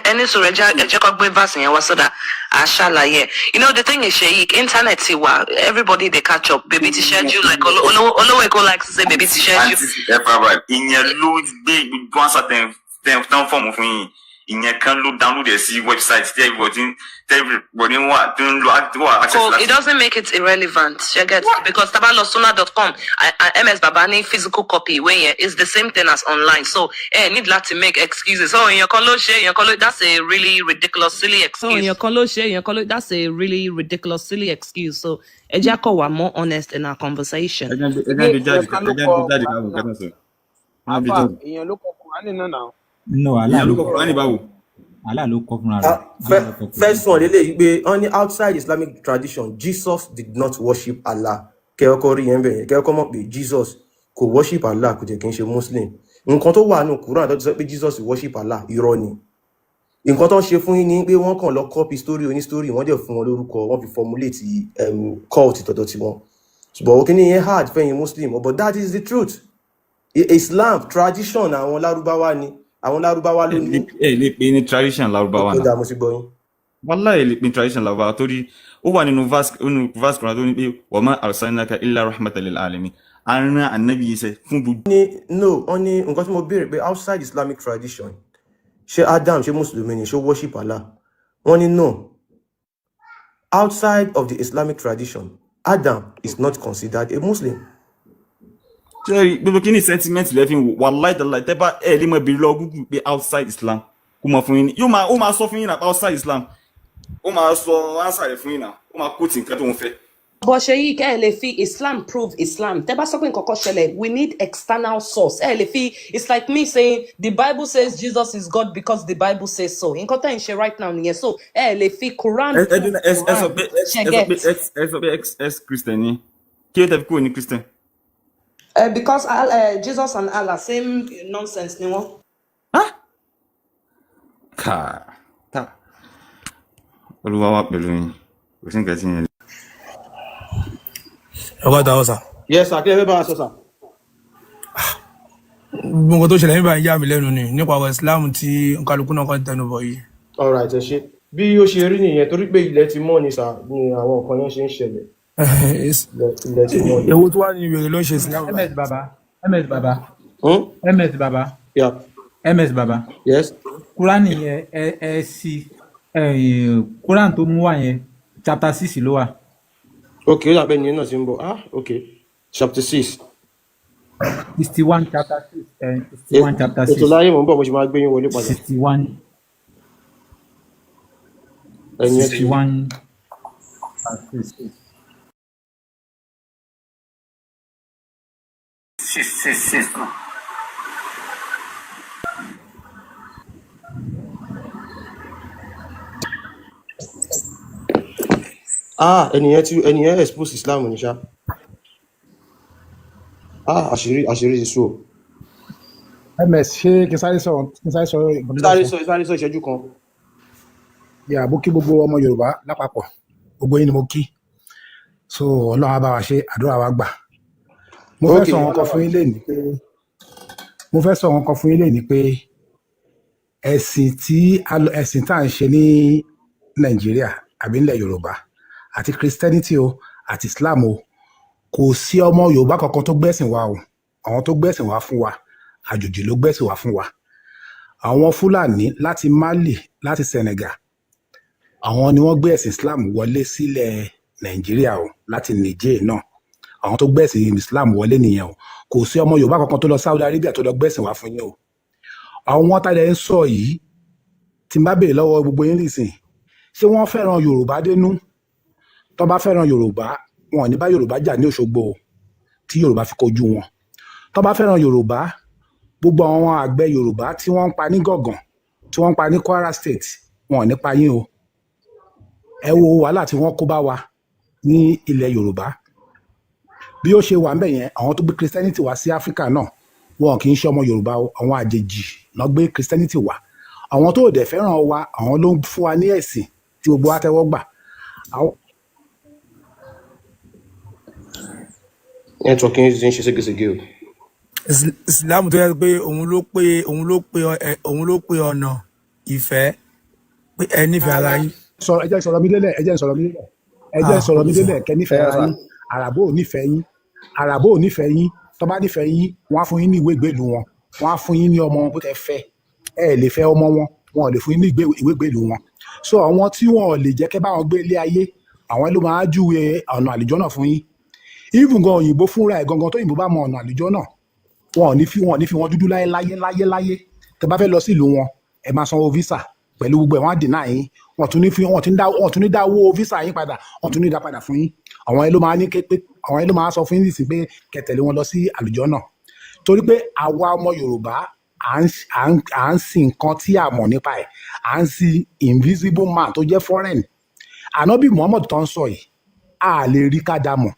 Ẹni sọ̀rọ̀, ẹ jẹ́ kó gbé verse yẹn wá sódà à ṣàlàyé ẹ̀. You know the thing is, Sheikh, internet ti wà, everybody dey catch up. Baby ti ṣẹ́jú, like Olówó Èkó likes to say, baby ti ṣẹ́jú. Àǹtí, ẹ farabalẹ̀. Ìyẹn ló gbé gbogbo answer tẹ̀ ń form fún yín. Ìyẹn kan ló download ẹ̀ sí website tí everybody wà tó ń lo tó wà access So it láti. doesn't make it irrelevant. You get? Because tabalosuna.com, MS Baba ní physical copy ìwé yẹn is the same thing as online. So ẹ need láti make excuses. Oh, èèyàn kan ló ṣe, èèyàn kan ló, that's a really ridiculous, silly excuse. Oh, èèyàn kan ló ṣe, èèyàn kan ló, that's a really ridiculous, silly excuse. So ẹ jẹ́ kó wà more honest in our conversation. Ẹ jẹ́ ń gbé Ṣé jáde èèyàn kan ẹ ló jẹ́ ń kọ gbé jáde Kùránì káwọn náà? nǹkan tó sọ. Ẹ jẹ́ ń gbé Àfà, jáde. èèyàn ló kọ Kùránì náà náà. No, Allah Ìyẹn ló ló kọ kọ. Kùránì báwo? Allah ló kọ fúnra rẹ̀. Allah ló kọ Kùránì. First one lélẹ́yìí pé wọ́n ní outside Islamic tradition, Jesus did not worship Allah. Kẹ́ọ́kọ́ rí yẹn bẹ̀rẹ̀, kẹ́ọ́kọ́ mọ̀ pé Jesus kò worship Allah, kò jẹ́ kí n ṣe Muslim. Nǹkan tó wà nù Quran tó ti sọ pé Jesus worship Allah, irọ́ ni. Nǹkan tó ń ṣe fún yín ni pé wọ́n kàn lọ copy story oní story, wọ́n dẹ̀ fún wọn lórúkọ, wọ́n fi formulate cult tọ̀dọ̀ tiwọn. Ṣùgbọ́n kí ni yẹn hard fẹ́yìn Muslim, but that is the truth. Islam tradition àwọn Lárúbáwá ni, àwọn Lárúbáwá ló Ẹ ní. lè pè ní tradition Lárúbáwá Ó náà. dáa, mo ti gbọ́ yín. Wàláhì, ẹ lè pè ní tradition Lárúbáwá torí ó wà nínú verse kan tó ní pé wa ma arsalnaka illa rahmatan lil alamin. A rán ànábì yìí sẹ́ fún gbogbo. Ní no, wọ́n ní nǹkan tí mo béèrè pé outside Islamic tradition, ṣé Adam, ṣé mùsùlùmí ni? Ṣé ó worship Allah? Wọ́n ní no, outside of the Islamic tradition, Adam is not considered a Muslim. Ṣé gbogbo kí ni sentiment lẹ́fìn wò? Wàláhì tàláhì, tẹ́ bá ẹ lè mọ ìbéèrè lọ Google pé outside Islam, kó mọ fún yín yóò máa ó máa sọ fún yín náà pé outside Islam, ó máa sọ answer rẹ̀ fún yín náà, ó máa kóòtù nǹkan tó ń fẹ́. Bó ṣe yìí, kẹ́ ẹ lè fi Islam prove Islam. Tẹ́ bá sọ pé nǹkan kan ṣẹlẹ̀, we need external source. Ẹ lè fi, it's like me saying the Bible says Jesus is God because the Bible says so. Nǹkan tẹ́ ń ṣe right now nìyẹn. So ẹ lè fi Quran Ẹ ẹ prove ẹ ẹ sọ Quran. pé Ṣe ẹ sọ get? pé ẹ sọ pé ex Christian ni. Kí ló tẹ́ fi kúrò ní Christian? Because Jesus and Allah, same nonsense ni wọ́n. Ah! Kà tá Olúwa wà pẹ̀lú yín, kò sí nǹkan tí yẹn. Ẹ wá dáwọ́ sà. Yes sir, kí lẹ fẹ́ bá wa sọ, sir? Gbogbo nǹkan tó ṣẹlẹ̀ nígbà yà mí lẹ́nu ni nípa ọ̀rọ̀ Islam tí kálukú náà kàn tẹnu bọ̀ yìí. Alright, ẹ ṣe. Bí ó ṣe rí nìyẹn, torí pé ilẹ̀ ti mọ́ ni sà ni àwọn nǹkan yẹn ṣe ń ṣẹlẹ̀. Ilẹ̀ ti mọ́ ni. Èwo tó wà ní ìwèrè ló ń ṣe Islam báyìí? Ms baba, Ms baba. Hmm? Ms baba. Yeah. Ms baba. Yes. Kúránì yẹn, ẹ sí ẹ, Kúránì tó mú wá yẹn, chapter 6 ló wà. Ok, ó dàbẹ́ ni náà ti ń bọ̀. Ah, ok. Chapter 6. 61, chapter 6, 61, chapter Ètò 6. láyé, mò ń bọ̀, mo ṣe máa gbé yín wọlé padà. 61. Ẹni ẹ ti 61, chapter 6. Six six six. Ah, ẹni yẹn expose Islam ní ṣá. Ah, àṣírí ti sú o. Ms, ṣé kí n sáré sọ̀rọ̀ nǹkan tó fẹ́ Sáré sọ? sọ, sáré sọ, ìṣẹ́jú kan. Yà, mo kí gbogbo ọmọ Yorùbá lápapọ̀, gbogbo yín ni mo kí. So Ọlọ́run á bá wa ṣe, àdúrà wa gbà. Mo fẹ́ sọ nǹkan fún yín lénìí pé mo fẹ́ sọ nǹkan fún yín lénìí pé ẹ̀sìn tá à ń ṣe ní Nàìjíríà àbí nílẹ̀ Yorùbá, àti Christianity o àti Islam o, kò sí ọmọ Yorùbá kankan tó gbẹ̀sìn wa o. Àwọn tó gbẹ̀sìn wa fún wa, àjòjì ló gbẹ̀sìn wa fún wa. Àwọn Fúlàní láti Mali, láti Senegal, àwọn ni wọ́n gbé ẹ̀sìn Islam wọlé sílẹ̀ Nàìjíríà o, láti Niger náà. Àwọn tó gbẹ̀sìn Islam wọlé nìyẹn o. Kò sí ọmọ Yorùbá kankan tó lọ Saudi Arabia tó lọ gbẹ̀sìn wá fún yín o. Àwọn tá ń sọ yìí, tí n bá béèrè lọ́wọ́ gbogbo yín nìsín, ṣé wọ́n fẹ́ràn Yorùbá dénú? Tó bá fẹ́ràn Yorùbá, wọn ò ní bá Yorùbá jà ní Òṣogbo o, tí Yorùbá fi kojú wọn. Tó bá fẹ́ràn Yorùbá, gbogbo àwọn àgbẹ̀ Yorùbá tí wọ́n ń pa ní Gàngàn, tí wọ́n ń pa ní Kwara State, wọn ò ní pa yín o. Ẹ wo wàhálà tí wọ́n kó bá wa ní ilẹ̀ Yorùbá. Bí ó ṣe wà ń bẹ̀ yẹn, àwọn tó gbé Christianity wá sí Áfíríkà náà, wọn kì í ṣe ọmọ Yorùbá o. Àwọn àjèjì náà gbé Christianity wá. Àwọn tó dẹ̀ fẹ́ràn wa, àwọn ló ń fún wa ní ẹ̀sìn tí gbogbo wa tẹ́wọ́ gbà. Network yín ti ń ṣe ségesège o. Islam tó yẹ pé òun ló pé ọ̀nà ìfẹ́ pé ẹ nífẹ̀ẹ́ ara yín. Sọ, ẹ jẹ́ sọ̀rọ̀ mi délẹ̀, ẹ jẹ́ sọ̀rọ̀ mi délẹ̀, ẹ jẹ́ Ah, sọ̀rọ̀ mi okay sir. délẹ̀. Kẹ́ nífẹ̀ẹ́ Ẹ ara sà. yín, àràbò ò nífẹ̀ẹ́ yín, àràbò ò nífẹ̀ẹ́ yín. Tó bá nífẹ̀ẹ́ yín, wọ́n á fún yín ní ìwé ìgbélú wọn, wọ́n á fún yín ní ọmọ wọn bó tẹ fẹ́. Ẹ lè fẹ́ ọmọ wọn, wọn ò lè fún yín ní ìwé ìgbélú wọn. So àwọn tí wọn ò lè jẹ́ kẹ́ bá wọn gbé ilé ayé, àwọn ló máa júwe ọ̀nà àlùjọ náà fún yín. Even gan, òyìnbó fúnra ẹ̀ gangan, tó òyìnbó bá mọ ọ̀nà àlùjọ náà, wọn ò ní fi wọn dúdú láyé láyé láyé láyé. Tẹ bá fẹ́ lọ sí ìlú wọn, ẹ máa sanwó visa pẹ̀lú gbogbo ẹ̀, wọ́n á deny yín. Wọ́n tún ní dá owó visa yín padà, wọ́n tún ní dá padà fún yín. Àwọn ẹ ló máa sọ fún yín nísìnyí pé kẹ́ tẹ̀lé wọn lọ sí àlùjọ náà, torí pé àwa ọmọ Yorùbá à ń sin nǹkan tí a mọ̀ nípa ẹ̀, à ń sin invisible man tó jẹ́ foreign. Ànábì Muhammad tó ń sọ yìí, a lè rí ká dá mọ̀,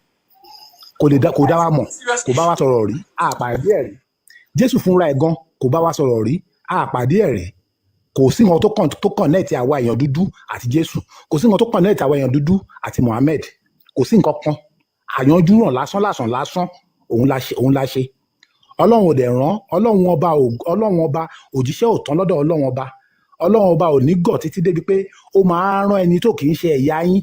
kò lè dá, kò dá wa mọ̀, kò bá wa sọ̀rọ̀ rí, a pàdé ẹ̀ rí. Jésù fúnra ẹ̀ gan kò bá wa sọ̀rọ̀ rí, a pàdé ẹ̀ rí. Kò sí nǹkan tó connect àwa èèyàn dúdú àti Jésù, kò sí nǹkan tó connect àwa èèyàn dúdú àti Muhammad, kò sí nǹkan kan. Àyànjúràn lásán lásán lásán òun la ṣe. Ọlọ́run ò dẹ̀ rán Ọlọ́run ọba Ọlọ́run ọba òjíṣẹ́ ò tán lọ́dọ̀ Ọlọ́run ọba. Ọlọ́run ọba ò ní gọ̀ títí débi pé ó máa rán ẹni tó kì í ṣe ẹ̀yà yín,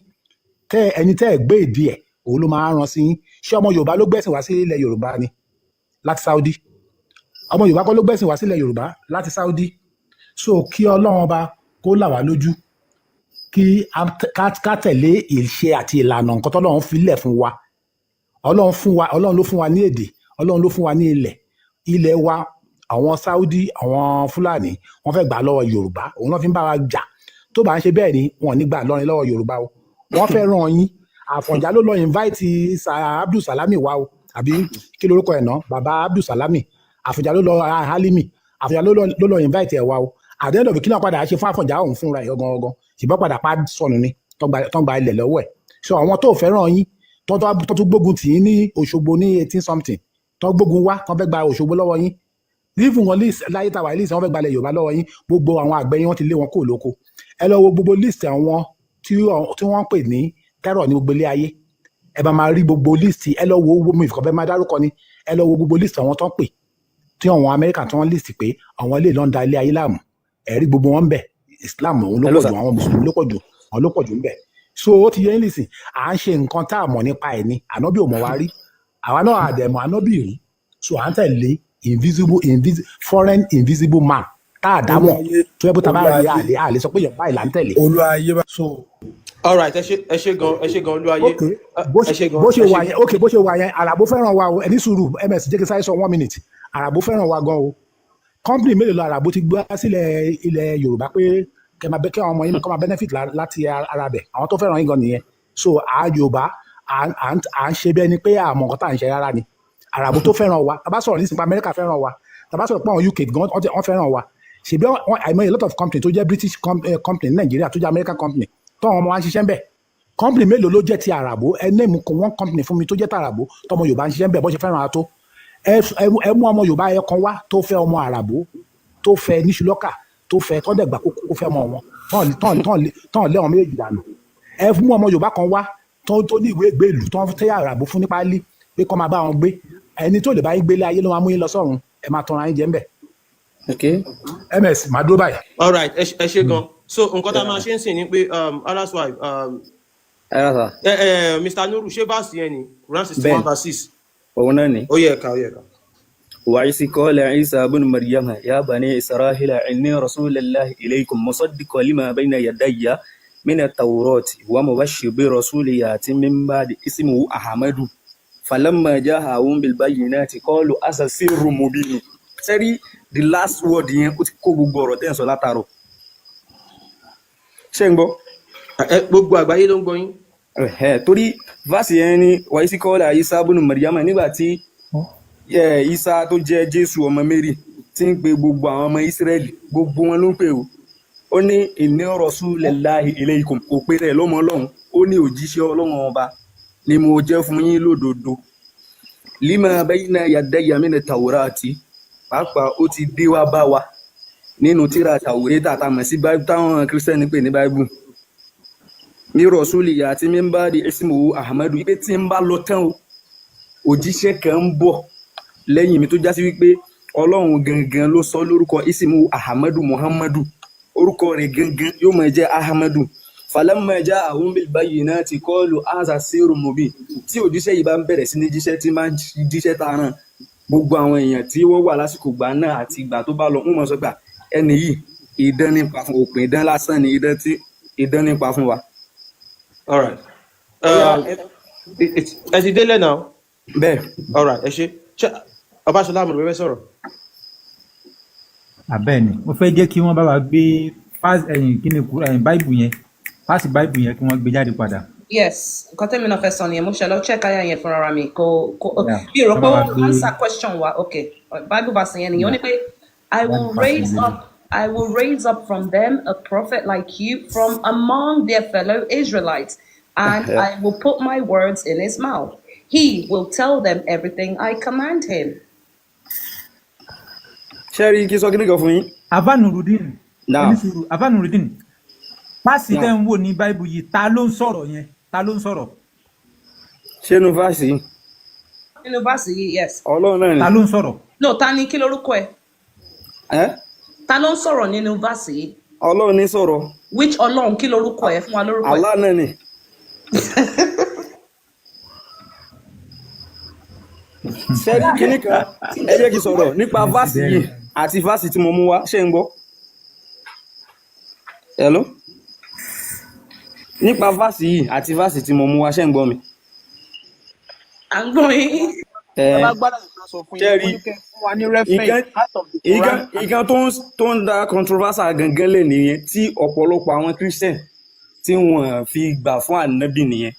tẹ́ ẹni tẹ́ ẹ̀ gbé ìdí ẹ̀, òun ló máa rán sí yín. Ṣé ọmọ Yorùbá ló gbẹ̀sìn wá sí ilẹ̀ Yorùbá ni láti Saudi? Ọmọ Yorùbá kọ́ ló gbẹ̀sìn wá sílẹ̀ Yorùbá láti Saudi. So kí Ọlọ́run ọba kó là wá lójú, kí ká tẹ̀lé ìṣe àti ìlànà nǹkan tọ́lọ́run fi lẹ̀ fún wa. Ọlọ́run fún wa, Ọlọ́run ló fún wa ní èdè, Ọlọ́run ló fún wa ní ilẹ̀. Ilẹ̀ wa, àwọn Saudi, àwọn Fúlàní, wọ́n fẹ́ gbà lọ́wọ́ Yorùbá, òun náà fi ń bá wa jà. Tó bá ń ṣe bẹ́ẹ̀ ni, wọn ò ní gbà lọ́rin lọ́wọ́ Yorùbá o. Wọ́n fẹ́ ràn yín. Àfọ̀njá ló lọ invite Abdul Salami wá o, àbí kí lorúkọ ẹ̀ náà, bàbá Abdul Salami. Àfọ̀njá ló lọ, Halimi Àfọ̀njá ló lọ invite ẹ̀ wá o. Àdéhùn kí náà padà ṣe fún Àfọ̀njá òun fúnra ẹ̀ gangan gangan, ṣùgbọ́n padà pa sọnù ni, tó gba ilẹ̀ lọ́wọ́ ẹ̀. So àwọn tó fẹ́ràn yín, tó tún gbógun tì í ní Òṣogbo ní 18 something, tó gbógun wá, tó fẹ́ gba Òṣogbo lọ́wọ́ yín, even wọn list láyé tàwa list, wọn fẹ́ gbalẹ̀ Yorùbá lọ́wọ́ yín. Gbogbo àwọn àgbẹ̀ yín, wọ́n ti lé wọn kúrò lóko. Ẹ lọ wo gbogbo list àwọn tí wọ́n ń pè ní terror ní gbogbo ilé ayé, ẹ bá máa rí gbogbo list. Ẹ lọ wo owó mi ìfọ̀kànfẹ́ máa dárúkọ ni. Ẹ lọ wo gbogbo list àwọn tó ń pè tí Tí àwọn Amẹ́ríkà tí wọ́n list pé àwọn ilé ló ń da ilé ayé láàmú, ẹ̀rí gbogbo wọn ń bẹ̀, Islam òun ló Hello pọ̀ sir. jù, àwọn mùsùlùmí ló pọ̀ jù, àwọn ló pọ̀ jù ń bẹ̀. So ó ti yẹ yín nísìn, à ń ṣe nǹkan tá a mọ̀ nípa ẹ̀ ni. Ànábì ò mọ̀ wá rí, àwa náà àdẹ̀mọ̀ ànábì rí. So à ń tẹ̀lé invisible foreign invisible man tá a dá mọ̀, Olúayé. tó yẹ kó tá a bá rí, Olúayé. àlè sọ pé èèyàn báyìí là ń tẹ̀lé. Olúayé bá. So All right, ẹ ṣe, ẹ ṣe gan, ẹ ṣe gan, Olúwayé. Ok, bó Ẹ ṣe ṣe gan. Bó ṣe Ẹ ṣe. wà yẹn, ok, bó ṣe wà yẹn, àràbó fẹ́ràn wa o. Ẹni sùúrù, ms, jẹ́ kí n sáré sọ one minute. Àràbó fẹ́ràn wa gan o. Company mélòó lọ àràbó ti gbé wá sílẹ̀ ilẹ̀ Yorùbá pé kẹ́ máa bẹ, kí àwọn ọmọ yín kọ́ máa benefit láti ara bẹ̀? Àwọn tó fẹ́ràn yín gan nìyẹn. So à Yorùbá à ń ṣe bẹ́ẹ̀ ni pé àmọ́ nǹkan tá à ń ṣe rárá ni. Àràbó tó fẹ́ràn wa, tá bá sọ̀rọ̀ nísìnyí pé Amẹ́ríkà fẹ́ràn wa, tá bá sọ̀rọ̀ pé àwọn UK gan wọ́n fẹ́ràn wa. Ṣèbí àìmọye lot of company tó jẹ́ British company ní Nàìjíríà, tó jẹ́ American company, tó àwọn ọmọ wa ń ṣiṣẹ́ ń bẹ̀. Company mélòó ló jẹ́ ti àràbó? Ẹ name one company fún mi tó jẹ́ ti àràbó tọmọ Yorùbá ń ṣiṣẹ́ ń bẹ̀. Bó ṣe fẹ́ràn wa tó, ẹ mú ọmọ Yorùbá ẹ kan wá tó fẹ́ ọmọ àràbó, tó fẹ́ níṣu lọ́kà, tó fẹ́ tán dẹ̀gbà kó fẹ́ ọmọ wọn tán lé àwọn méjèèjì dànù. Ẹ mú ọmọ Yorùbá kan wá tó ní ìwé ìgbélú tán tẹ́ àràbó fún ní páálí pé kọ́ máa bá wọn gbé. Ẹni tó lè bá yín gbélé ayé ló máa mú yín lọ sọ́run. Ẹ máa tọrọ ayín jẹ ńbẹ̀. Okay. Ms, màá dúró báyìí. All right, ẹ ṣe gan. So nǹkan tá a máa ṣe ń sìn ni pé Allah's wife Ẹ rà sà. ẹ ẹ Mr. Nuru, ṣé verse yẹn ni Quran 61 Bẹ́ẹ̀ verse 6? Òun náà ni. Ó yẹ ẹ̀ka, ó yẹ ẹ̀ka. وإذ قال عيسى بن مريم يا بني إسرائيل إني رسول الله إليكم مصدقا لما بين يدي من التوراة ومبشر برسول يأتي من بعد اسمه أحمد فلما جاءهم بالبينات قالوا هذا سحر مبين. Sẹ́rí, the last word yẹn, ó ti kó gbogbo ọ̀rọ̀ tẹ́ ń sọ látàárọ̀. Ṣé ń gbọ́? Ẹ gbogbo àgbáyé ló ń gbọ́ yín. Ẹ̀hẹ́, torí verse yẹn ni وإذ قال عيسى بن مريم, nígbà tí Isa tó jẹ́ Jésù ọmọ Mary tí ń pe gbogbo àwọn ọmọ Ísírẹ́lì, gbogbo wọn ló ń pè o. Ó ní إني رسول الله إليكم. Kò pé rẹ̀ lọ́mọ Ọlọ́run. Ó ní òjíṣẹ́ Ọlọ́run ọba ni mo jẹ́ fún yín lódodo. لما بين يدي من التوراة, pàápàá ó ti dé wá bá wa nínú tírà Tàwúrétà tá a mọ̀ sí Báíbù, táwọn Kírísítẹ́nì pè ní Báíbù, ní رسول يأتي من بعدي اسمه أحمد, wípé tí ń bá lọ tán o, òjíṣẹ́ kan ń bọ̀ lẹ́yìn mi tó já sí wípé Ọlọ́run gangan ló sọ lórúkọ, اسمه أحمد, Muhammadu, orúkọ rẹ̀ gangan yóò máa jẹ́ Ahamadu. فلما جاءهم بالبينات قالوا هذا سحر مبين. Tí òjíṣẹ́ yìí bá ń bẹ̀rẹ̀ sí ní jíṣẹ́, tí máa ń jíṣẹ́ tààràn, gbogbo àwọn èèyàn tí wọ́n wà lásìkò ìgbà náà àti ìgbà tó bá lọ, wọ́n máa sọ pé, "À, ẹni yìí idán nípa fún òpin, idán lásán ni, idán tí idán nípa fún wa." All right. Ó yá. Ẹ ti délẹ̀ náà? Bẹ́ẹ̀. All right, ẹ ṣe. Ṣé Ọbaṣọlá, mo rò pé fẹ́ sọ̀rọ̀? Àbẹ́ẹ̀ ni, mo fẹ́ jẹ́ kí wọ́n bá wa gbé ẹ̀yìn kí ni ẹ̀yìn báìbù yẹn, verse báìbù yẹn, kí wọ́n gbé jáde padà. Yes, nǹkan tẹ́mi náà fẹ́ sọ nìyẹn. Mo ṣe lọ check ayà yẹn fúnra mi. Kò Yeah, bí rò kí pé wọ́n bá ó wa gbé answer question wa. Okay, Bible verse yẹn nìyẹn. Ó ní pé I will Bible verse raise yẹn. up I will raise up from them a prophet like you from among their fellow Israelites, and I will put my words in his mouth. He will tell them everything I command him. Ṣé rí kí sọ kí nìkan fún yín. Afa Nurudeen. Now. Ẹni sùúrù, Afa Nurudeen, verse Now. tẹ́ ń wò ní báìbù yìí, ta ló ń sọ̀rọ̀ yẹn? Ta ló ń sọ̀rọ̀? Ṣé inú verse yìí? Nínú verse yìí, yes. Ọlọ́run náà ni. Ta ló ń sọ̀rọ̀? No, ta ni, kí lorúkọ ẹ̀? Ẹ́. Ta ló ń sọ̀rọ̀ nínú verse yìí? Ọlọ́run ní sọ̀rọ̀. Which Ọlọ́run? Kí lorúkọ ẹ̀? Fún wa lórúkọ ẹ̀. Allah náà ni. Ṣé rí kinní kan, ẹ jẹ́ kí n sọ̀rọ̀ nípa verse yìí àti verse tí mo mú wá. Ṣé ń gbọ́? Hello, nípa verse yìí àti verse tí mo mú wá, ṣé ń gbọ́ mi? À ń gbọ́ yín. Ẹ Bàbá gbádùn kan sọ fún ṣé yín, rí mo ní kẹ́ fún wa ní reference ìkan out of the ìkan Quran and ìkan tó ń da controversial gangan lè nìyẹn, tí ọ̀pọ̀lọpọ̀ àwọn Christian tí wọ́n fi gbà fún ànábì nìyẹn,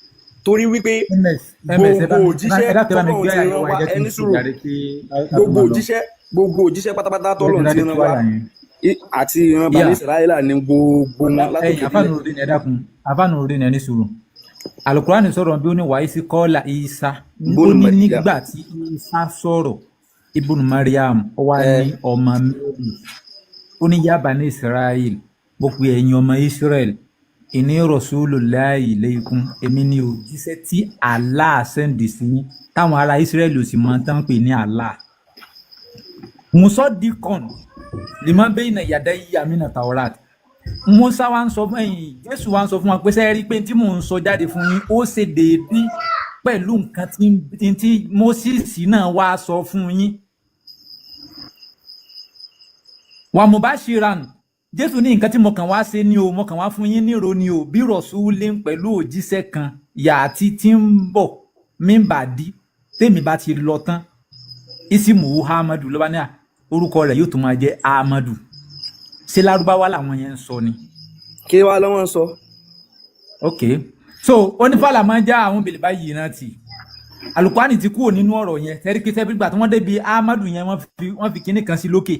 torí wípé Ms, ms, ẹ bá gbogbo mi òjíṣẹ́ ẹ dákun, ẹ bá mi tọ́lọ́run gbé ti àyà rán yẹn wá. wá, Ẹ jẹ́ kí n ẹni sí sùúrù, jàre kí ká tó gbogbo máa lọ. òjíṣẹ́, gbogbo òjíṣẹ́ pátápátá Ẹ jẹ́ kí n tọ́lọ́run ti sáré rán tú wá àyà yẹn. àti ìran Bani Yeah. Israẹla ní gbogbo wọn Ẹ̀yin látòkè Afa délẹ̀. Nurudeen, ẹ dákun, Afa Nurudeen, ẹ ní sùúrù. Alukurani sọ̀rọ̀ bí ó ní وإذ قال عيسى, ó Bónú ní Maria. nígbà tí Isa sọ̀rọ̀, Ibùn Mariam, ó wá Ẹ ní ọmọ Mary, ó ní يا بني إسرائيل, mo pe ẹ̀yin ọmọ Israel, إني رسول الله إليكم, èmi ni òjíṣẹ́ tí Allah send sí yín, táwọn ará Israel ò sì mọ tán pè ní Allah. Musaddiqan lima bayna yadayya mina taurat. Musa wa ń sọ fún ẹ̀yin, Jésù wa ń sọ fún wa pé sẹ́ẹ̀ rí pé tí mò ń sọ jáde fún yín, ó ṣe déédéé pẹ̀lú nǹkan tí Moses náà wá sọ fún yín. Wà mubashiran, Jésù ní nǹkan tí mo kàn wá ṣe ni o, mo kàn wá fún yín níro ni o, bí rọ̀ṣúlẹ̀ pẹ̀lú òjíṣẹ́ kan yàtí tí ń bọ̀ mímbàdí tèmi bá ti lọ tán, isimu Ahmadu ló bá ní à orúkọ rẹ̀ yóò tún máa jẹ́ Ahmadu. Ṣé lárúbáwá làwọn yẹn ń sọ ni? Kí wàá lọ́wọ́ ń sọ? Ok, so onífàlà máa ń já àwọn bèlè báyìí náà tì. Alukwani ti kúrò nínú ọ̀rọ̀ yẹn tẹ́rí pé tẹ́rí gbà tí wọ́n débi Ahmadu yẹn, wọ́n fi kinní kan sí lókè.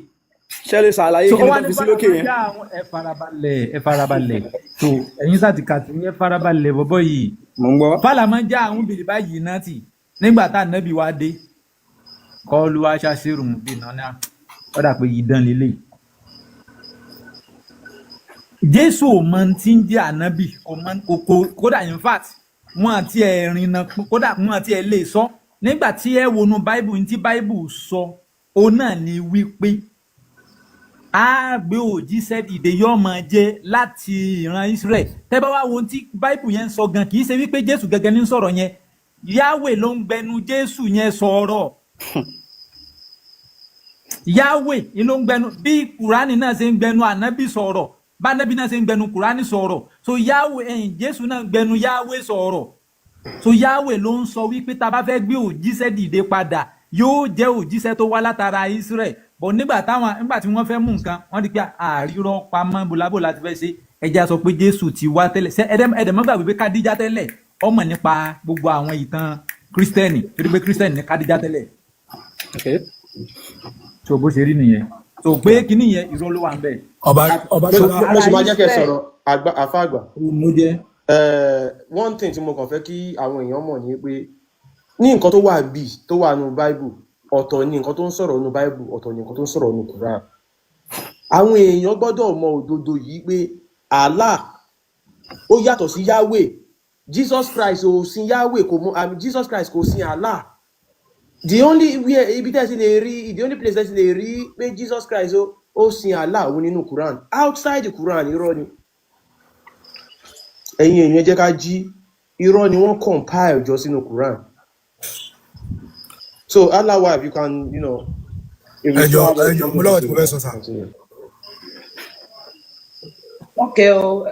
Ṣé lè ṣàlàyé So kí ó ni wá tó ní fi sí fàlà lókè máa ń yẹn? já àwọn, ẹ farabalẹ̀, ẹ farabalẹ̀. So ẹ̀yin sáà ti kà tí ẹ farabalẹ̀ bọ́bọ́ yìí. Mò ń gbọ́. Fàlà máa ń já àwọn bèlè báyìí náà tì nígbà tá ànábì wá dé kọlu aṣáṣírùn bíi náà ó dà pé idán lélẹ̀. Jésù ò mọ tí ń jẹ́ ànábì, kò mọ, kò kódà, in fact wọn àti ẹ̀ rìnnà, kódà wọn àti ẹ̀ lè sọ. Nígbà tí ẹ wọnú báíbù, ní tí báíbù sọ òun náà ni wípé á gbé òjíṣẹ́ dìde, yóò máa jẹ́ láti ìran Israel. Tẹ́ bá wá wo ohun tí báíbù yẹn ń sọ gan, kì í ṣe wípé Jésù gẹ́gẹ́ ní sọ̀rọ̀ yẹn, Yahweh ló ń gbẹnu Jésù yẹn sọ̀rọ̀. Yahweh ni ló ń gbẹnu, bí Kùránì náà ṣe ń gbẹnu ànábì sọ̀rọ̀, bá ànábì náà ṣe ń gbẹnu Kùránì sọ̀rọ̀, so Yahweh ẹ̀yìn Jésù náà ń gbẹnu Yahweh sọ̀rọ̀. So Yahweh ló ń sọ wípé tá a bá fẹ́ gbé òjíṣẹ́ dìde padà, yóò jẹ́ òjíṣẹ́ tó wá látara Israel. Bọ̀ nígbà tí wọ́n fẹ́ mú nǹkan, wọ́n di pé àrírọ́ pamọ́ bòlábò láti fẹ́ ṣe ẹja sọ pé Jésù ti wá tẹ́lẹ̀. Ṣé ẹ̀dẹ̀ mọ́ gbàgbé pé Kádíjà tẹ́lẹ̀ ọmọ nípa gbogbo àwọn ìtàn Kírísítẹ́nì, torí pé Kírísítẹ́nì ní Kádíjà tẹ́lẹ̀. Okay. So bó ṣe rí nìyẹn, so pé kíní yẹn irọ́ ló wà ń bẹ̀. Ọba ọba mo ṣọlá mo Ara sì máa jẹ́ kẹ́ ẹ Israel sọ̀rọ̀ àgbà àfa àgbà. ló jẹ́. One thing tí mo kàn fẹ́ kí àwọn èèyàn mọ̀ ni pé ní nǹkan tó wà bí tó wà nù Bible ọ̀tọ̀ ni nǹkan tó ń sọ̀rọ̀ nù Bible, ọ̀tọ̀ ni nǹkan tó ń sọ̀rọ̀ nù Quran. Àwọn èèyàn gbọ́dọ̀ mọ òdodo yìí pé Allah ó yàtọ̀ sí Yahweh. Jesus Christ ò sin Yahweh, kò mọ, I mean, Jesus Christ kò sin Allah. The only where ibi tẹ́ ti lè rí, the only place tẹ́ ti lè rí pé Jesus Christ ó sin Allah, òun nínú Quran. Outside the Quran, irọ́ ni. Ẹ̀yin èèyàn, jẹ́ ká jí. Irọ́ ni wọ́n compile jọ sínú Quran. So Allah wife, you can if you Ẹjọ still have ẹjọ, mo something to lọ́wọ́ tí say, mo you fẹ́ can sọ sà. continue. Okay o,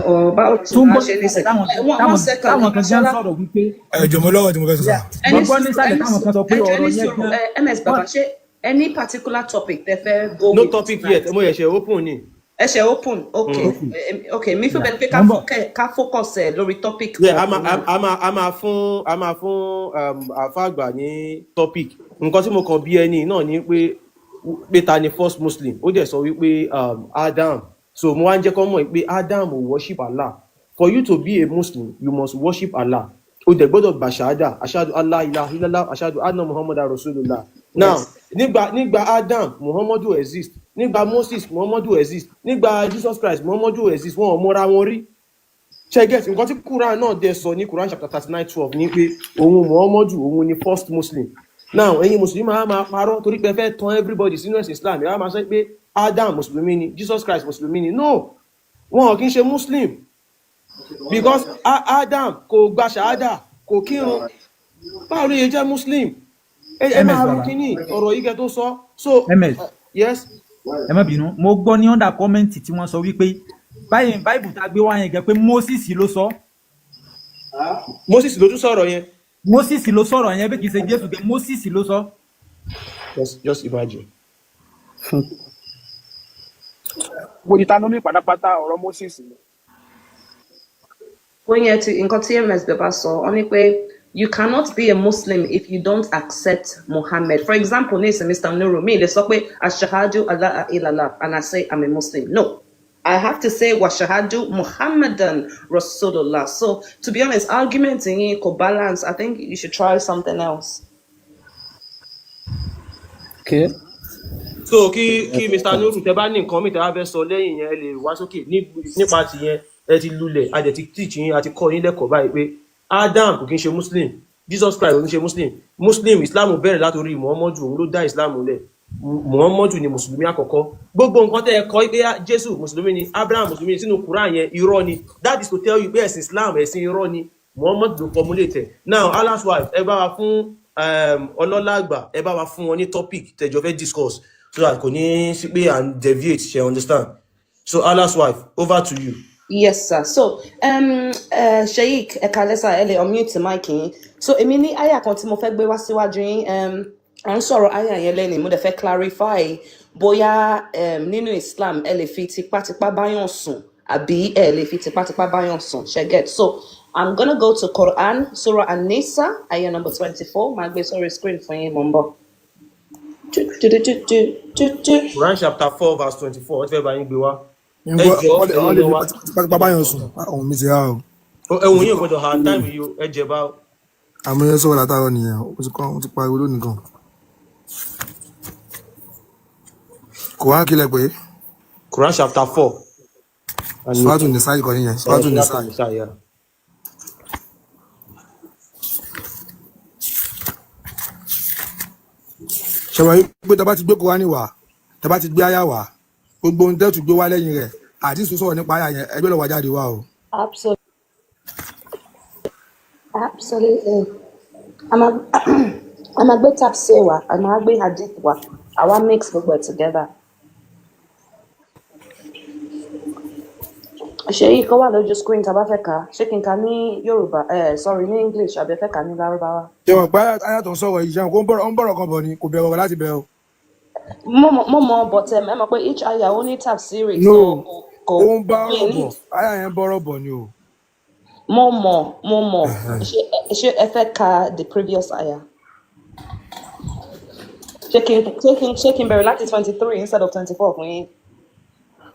oh, báwo ló ṣe Tún máa gbọ́ ṣe nísàlẹ̀ nísìnyí? táwọn One táwọn second, táwọn kan jẹ́ ń Ṣọlá. sọ̀rọ̀ wípé Ẹjọ, mo lọ́wọ́ tí mo fẹ́ sọ sà. mo Ẹni gbọ́ sùúrù, nísàlẹ̀ ẹni táwọn sùúrù, kan sọ pé ẹjọ ọ̀rọ̀ ẹni yẹn sùúrù, gan ms wọ́n baba, ṣé any particular topic tẹ fẹ́ go No with topic tonight? yet, mo ṣẹ̀ṣẹ̀ open ni. Ẹ ṣe open, okay. Okay, mi feel Yeah. bẹ́ẹ̀ pé Mo ń bọ̀. ká focus ẹ lórí topic Yeah, a kan máa for now. a máa fún àfa àgbà ní topic. Nǹkan tí mo kàn bí ẹni náà ni pé ta ni first Muslim? Ó dẹ̀ sọ wípé Adam. So mo wá ń jẹ́ kó mọ̀ pé Adam ò worship Allah. For you to be a Muslim, you must worship Allah. O dẹ̀ gbọ́dọ̀ gbà ṣáádà, ashadu Allah ilaha illallah, ashadu anna Muhammad rasulullah. Now Yes. nígbà Adam, Muhammadu exist. Nígbà Moses, Muhammadu exist. Nígbà Jesus Christ, Muhammadu exist. Wọn ò mọra wọn rí. Ṣe get nǹkan tí Quran náà dẹ̀ sọ ní Quran chapter 39:12 ní pé òun Muhammadu, òun ni first Muslim. Now ẹ̀yin mùsùlùmí máa parọ́ torí pé ẹ fẹ́ tan everybody sínú ẹ̀sìn Islam. Ẹ wá máa sọ pé Adam mùsùlùmí ni, Jesus Christ mùsùlùmí ni. No, wọn ò kí ń ṣe Muslim, because Adam kò gba ṣahada, kò kírun. Báwo ló yẹ jẹ́ Muslim? Ẹ Ms máa ro baba kínní ọ̀rọ̀ yìí kẹ́ tó sọ. So Ms yes. Ẹ má bínú, mo gbọ́ ní under comment tí wọ́n sọ wípé báyìí báìbù tá a gbé wá yẹn gẹ pé Moses ló sọ. Moses ló tún sọ̀rọ̀ yẹn. Moses ló sọ̀rọ̀ yẹn bí kì í ṣe Jésù gẹ, Moses ló sọ. Just imagine. Gbogbo Deuteronomy pátápátá, ọ̀rọ̀ Moses ni. Going here to nǹkan tí ms baba sọ, ọ ní pé you cannot be a Muslim if you don't accept Muhammad. For example, nísìnyí Mr. Nuru, mi lè sọ pé ashahadu allah illallah and I say I'm a Muslim. No. I have to say washahadu Muhammadan Rasulullah. So to be honest, argument yín kò balance. I think you should try something else. Okay. So kí Mr. Nuru, tẹ bá ní nǹkan mi tẹ bá fẹ́ sọ lẹ́yìn yẹn, ẹ lè wá sókè ní nípa tìyẹn. Ẹ ti lulẹ̀, a dẹ̀ ti teach yín, a ti kọ́ yín lẹ́kọ̀ọ́ báyìí pé Adam kò kí ń ṣe Muslim. Jesus Christ òun ṣe Muslim. Muslim, Islam bẹ̀rẹ̀ látòrí Muhammadu, òun ló dá Islam lẹ̀. Muhammadu ni mùsùlùmí àkọ́kọ́. Gbogbo nǹkan tẹ́ ẹ kọ́ pé Jésù mùsùlùmí ni, Abraham mùsùlùmí ni sínú Quran yẹn, irọ́ ni. That is to tell you pé ẹ̀sìn Islam, ẹ̀sìn irọ́ ni. Muhammadu ló formulate ẹ̀. Now, Allah's wife, ẹ bá wa fún ọlọ́lá àgbà, ẹ bá wa fún wọn ní topic tẹjọ fẹ́ discuss so that kò ní sí pé à ń deviate, ṣe understand? So Allah's wife, over to you. Yes, sir. So, Sheikh, ẹ káalẹ́ sir, ẹ lè unmute mic yín. So, èmi ní àyà kan tí mo fẹ́ gbé wá síwájú yín. À ń sọ̀rọ̀ àyà yẹn lẹ́nìí, mo dẹ̀ fẹ́ clarify bóyá nínú Islam ẹ lè fi tipátipá báyàn sùn àbí ẹ lè fi tipátipá báyàn sùn. Ṣé get? So, I'm gonna go to Quran, Surah An-Nisa, ayah number 24. Màá gbé sórí screen fún yín, mo ń bọ̀. Tu, tu, tu, tu, tu, tu, tu. Quran chapter 4 verse 24, wọ́n ti fẹ́ bá yín gbé wá. Ń Ẹ gbọ́ jọ wọ́n lè ẹ̀yin wọ́n lè èèyàn fi wa, pátápátá báyọ̀ sùn ohun mi ti rà o. Ẹ̀wọ̀n yìí ò gbọ́dọ̀ ha time yìí o, ẹ jẹ̀bá o. Àmọ́ yẹn sọ̀rọ̀ látàárọ̀ nìyẹn, ó ti kọ́, ó ti pariwo lónìí gan. Kò wá kílẹ̀ pé Quran chapter 4 and Suratu Nisa kọ́ nìyẹn, Suratu Suratu Nisa. Nisa, yeah. Ṣẹ̀wọ̀n yìí pé tá bá ti gbé Kùránì wá, tá bá ti gbé àyà wá, gbogbo ohun tẹ́tù gbé wá lẹ́yìn rẹ̀ àti sọ̀rọ̀ nípa àyà yẹn, ẹgbẹ́ lọ́wọ́ jáde wá o. Absolutely. Absolutely. I'm a gbé tafsir wa, I'm a gbé hadith wa. Àwa mix gbogbo ẹ̀ together. Ṣé yìí kọ́ wà lójú screen tá a bá fẹ́ kà á? Ṣé kí n kà á ní Yorùbá? Sorry, ní English àbí ẹ fẹ́ kà á ní Lárúbáwá? Ṣẹ̀wọ̀n pé àyà tó ń sọ̀rọ̀ yìí, ṣẹ̀wọ̀n kó ń bọ̀rọ̀ kan bọ̀ ni, kò bẹ̀rẹ̀ ọ̀rọ̀ láti bẹ̀rẹ̀ o. Mo mọ̀, but ẹ mọ̀ pé each aya ó ní tafsiri, No, so kò ó ń bá mi ọ̀rọ̀ ní. bọ̀, àyà yẹn ń bọ̀rọ̀ bọ̀ ni o. Mo mọ̀. Ṣé ẹ fẹ́ ka the previous aya? Ṣé kí n bẹ̀rẹ̀ láti 23 instead of 24 fún yín?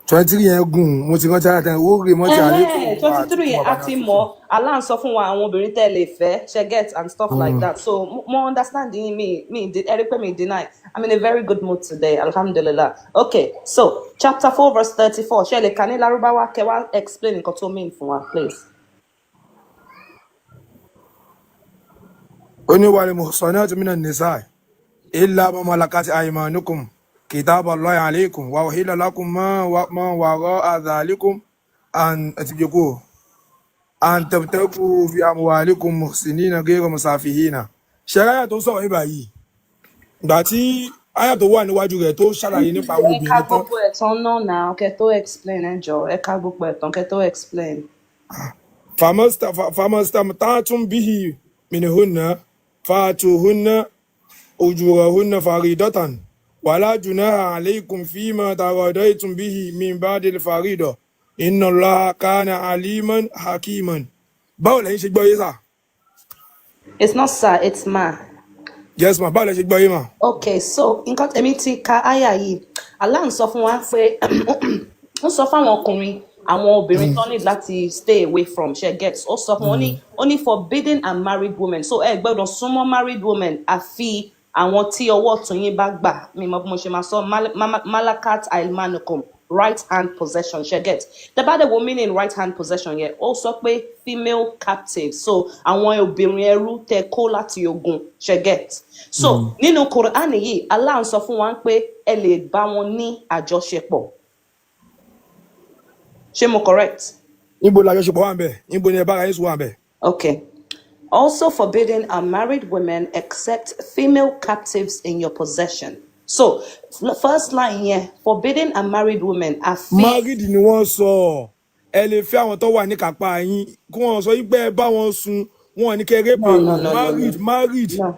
23 yẹn gùn, mo ti rántí àyà tẹ́lẹ̀, ó rè mọ́tì àlékún Ẹhẹ́n, wà 23 àtúkùn yẹn a bàbá ti náà. mọ̀. Allah ń sọ fún wa àwọn obìnrin tẹ́ lè fẹ́, ṣe get, and stuff like that. So mo understand yín, mi ẹ rí pé mi deny. I'm in a very good mood today, alhamdulillah. Okay, so chapter 4 verse 34, ṣe lè kà ní Lárúbáwá kẹ́ wá explain nǹkan tó mean fún wa, please. Ó ní wal muhsanatu minan nisa illa ma malakat aymanukum kitaballahi alaykum wa uhilla lakum ma wara'a dhalikum an atibjuku an tabtagu fi amwalikum muhsinina ghayra musafihina. Ṣé àyà tó sọ̀rọ̀ yìí báyìí, ìgbà tí àyà tó wà níwájú rẹ̀ tó ṣàlàyé nípa àwọn Ẹ ka obìnrin tán, gbogbo ẹ̀ tán náà náà kẹ́ tó explain. Ẹ jọ̀ọ́, ẹ ka gbogbo ẹ̀ tán kẹ́ tó explain. Famastamta'tum bihi minhunna fa'atuhunna ujurahunna faridatan wala junaha alaykum fima taradaytum bihi min ba'dil farida inna Allaha kana aliman hakiman. Báwo lẹ̀yin ṣe gbọ́ yé sà? It's not sir, it's ma. Yes ma, báwo lẹ ṣe gbọ́ yé ma? Okay, so nǹkan tẹ̀mí ti ka àyà yìí, Allah ń sọ fún wa pé ó sọ fáwọn ọkùnrin àwọn obìnrin tó need láti stay away from, ṣe get? Ó sọ fún wọn ní, ó ní forbidden and married women, so ẹ gbọ́dọ̀ súnmọ́ married women àfi àwọn tí ọwọ́ ọ̀tún yín bá gbà. Mi mọ bí mo ṣe máa sọ, malakat almanukum, right hand possession, ṣe get? Tẹ́ bá dẹ̀ wo meaning right hand possession yẹn, ó sọ pé female captive, so àwọn obìnrin ẹrú tẹ́ kó láti ogun, ṣe get? So nínú Quran yìí, Allah ń sọ fún wa pé ẹ lè bá wọn ní àjọṣepọ̀. Ṣé mo correct? Níbo la àjọṣepọ̀ wà ń bẹ̀? Níbo ni ẹ bára yín sùn wà ń bẹ̀? Okay. Also forbidden are married women except female captives in your possession. So, first line here, forbidden are married women are Married ni wọ́n sọ. Ẹ lè fẹ́ àwọn tó wà ní kápá yín, kí wọ́n sọ wípé ẹ bá wọn sùn, wọn ò ní kẹ́ rape. No, no, no, no, no. Married, married, No,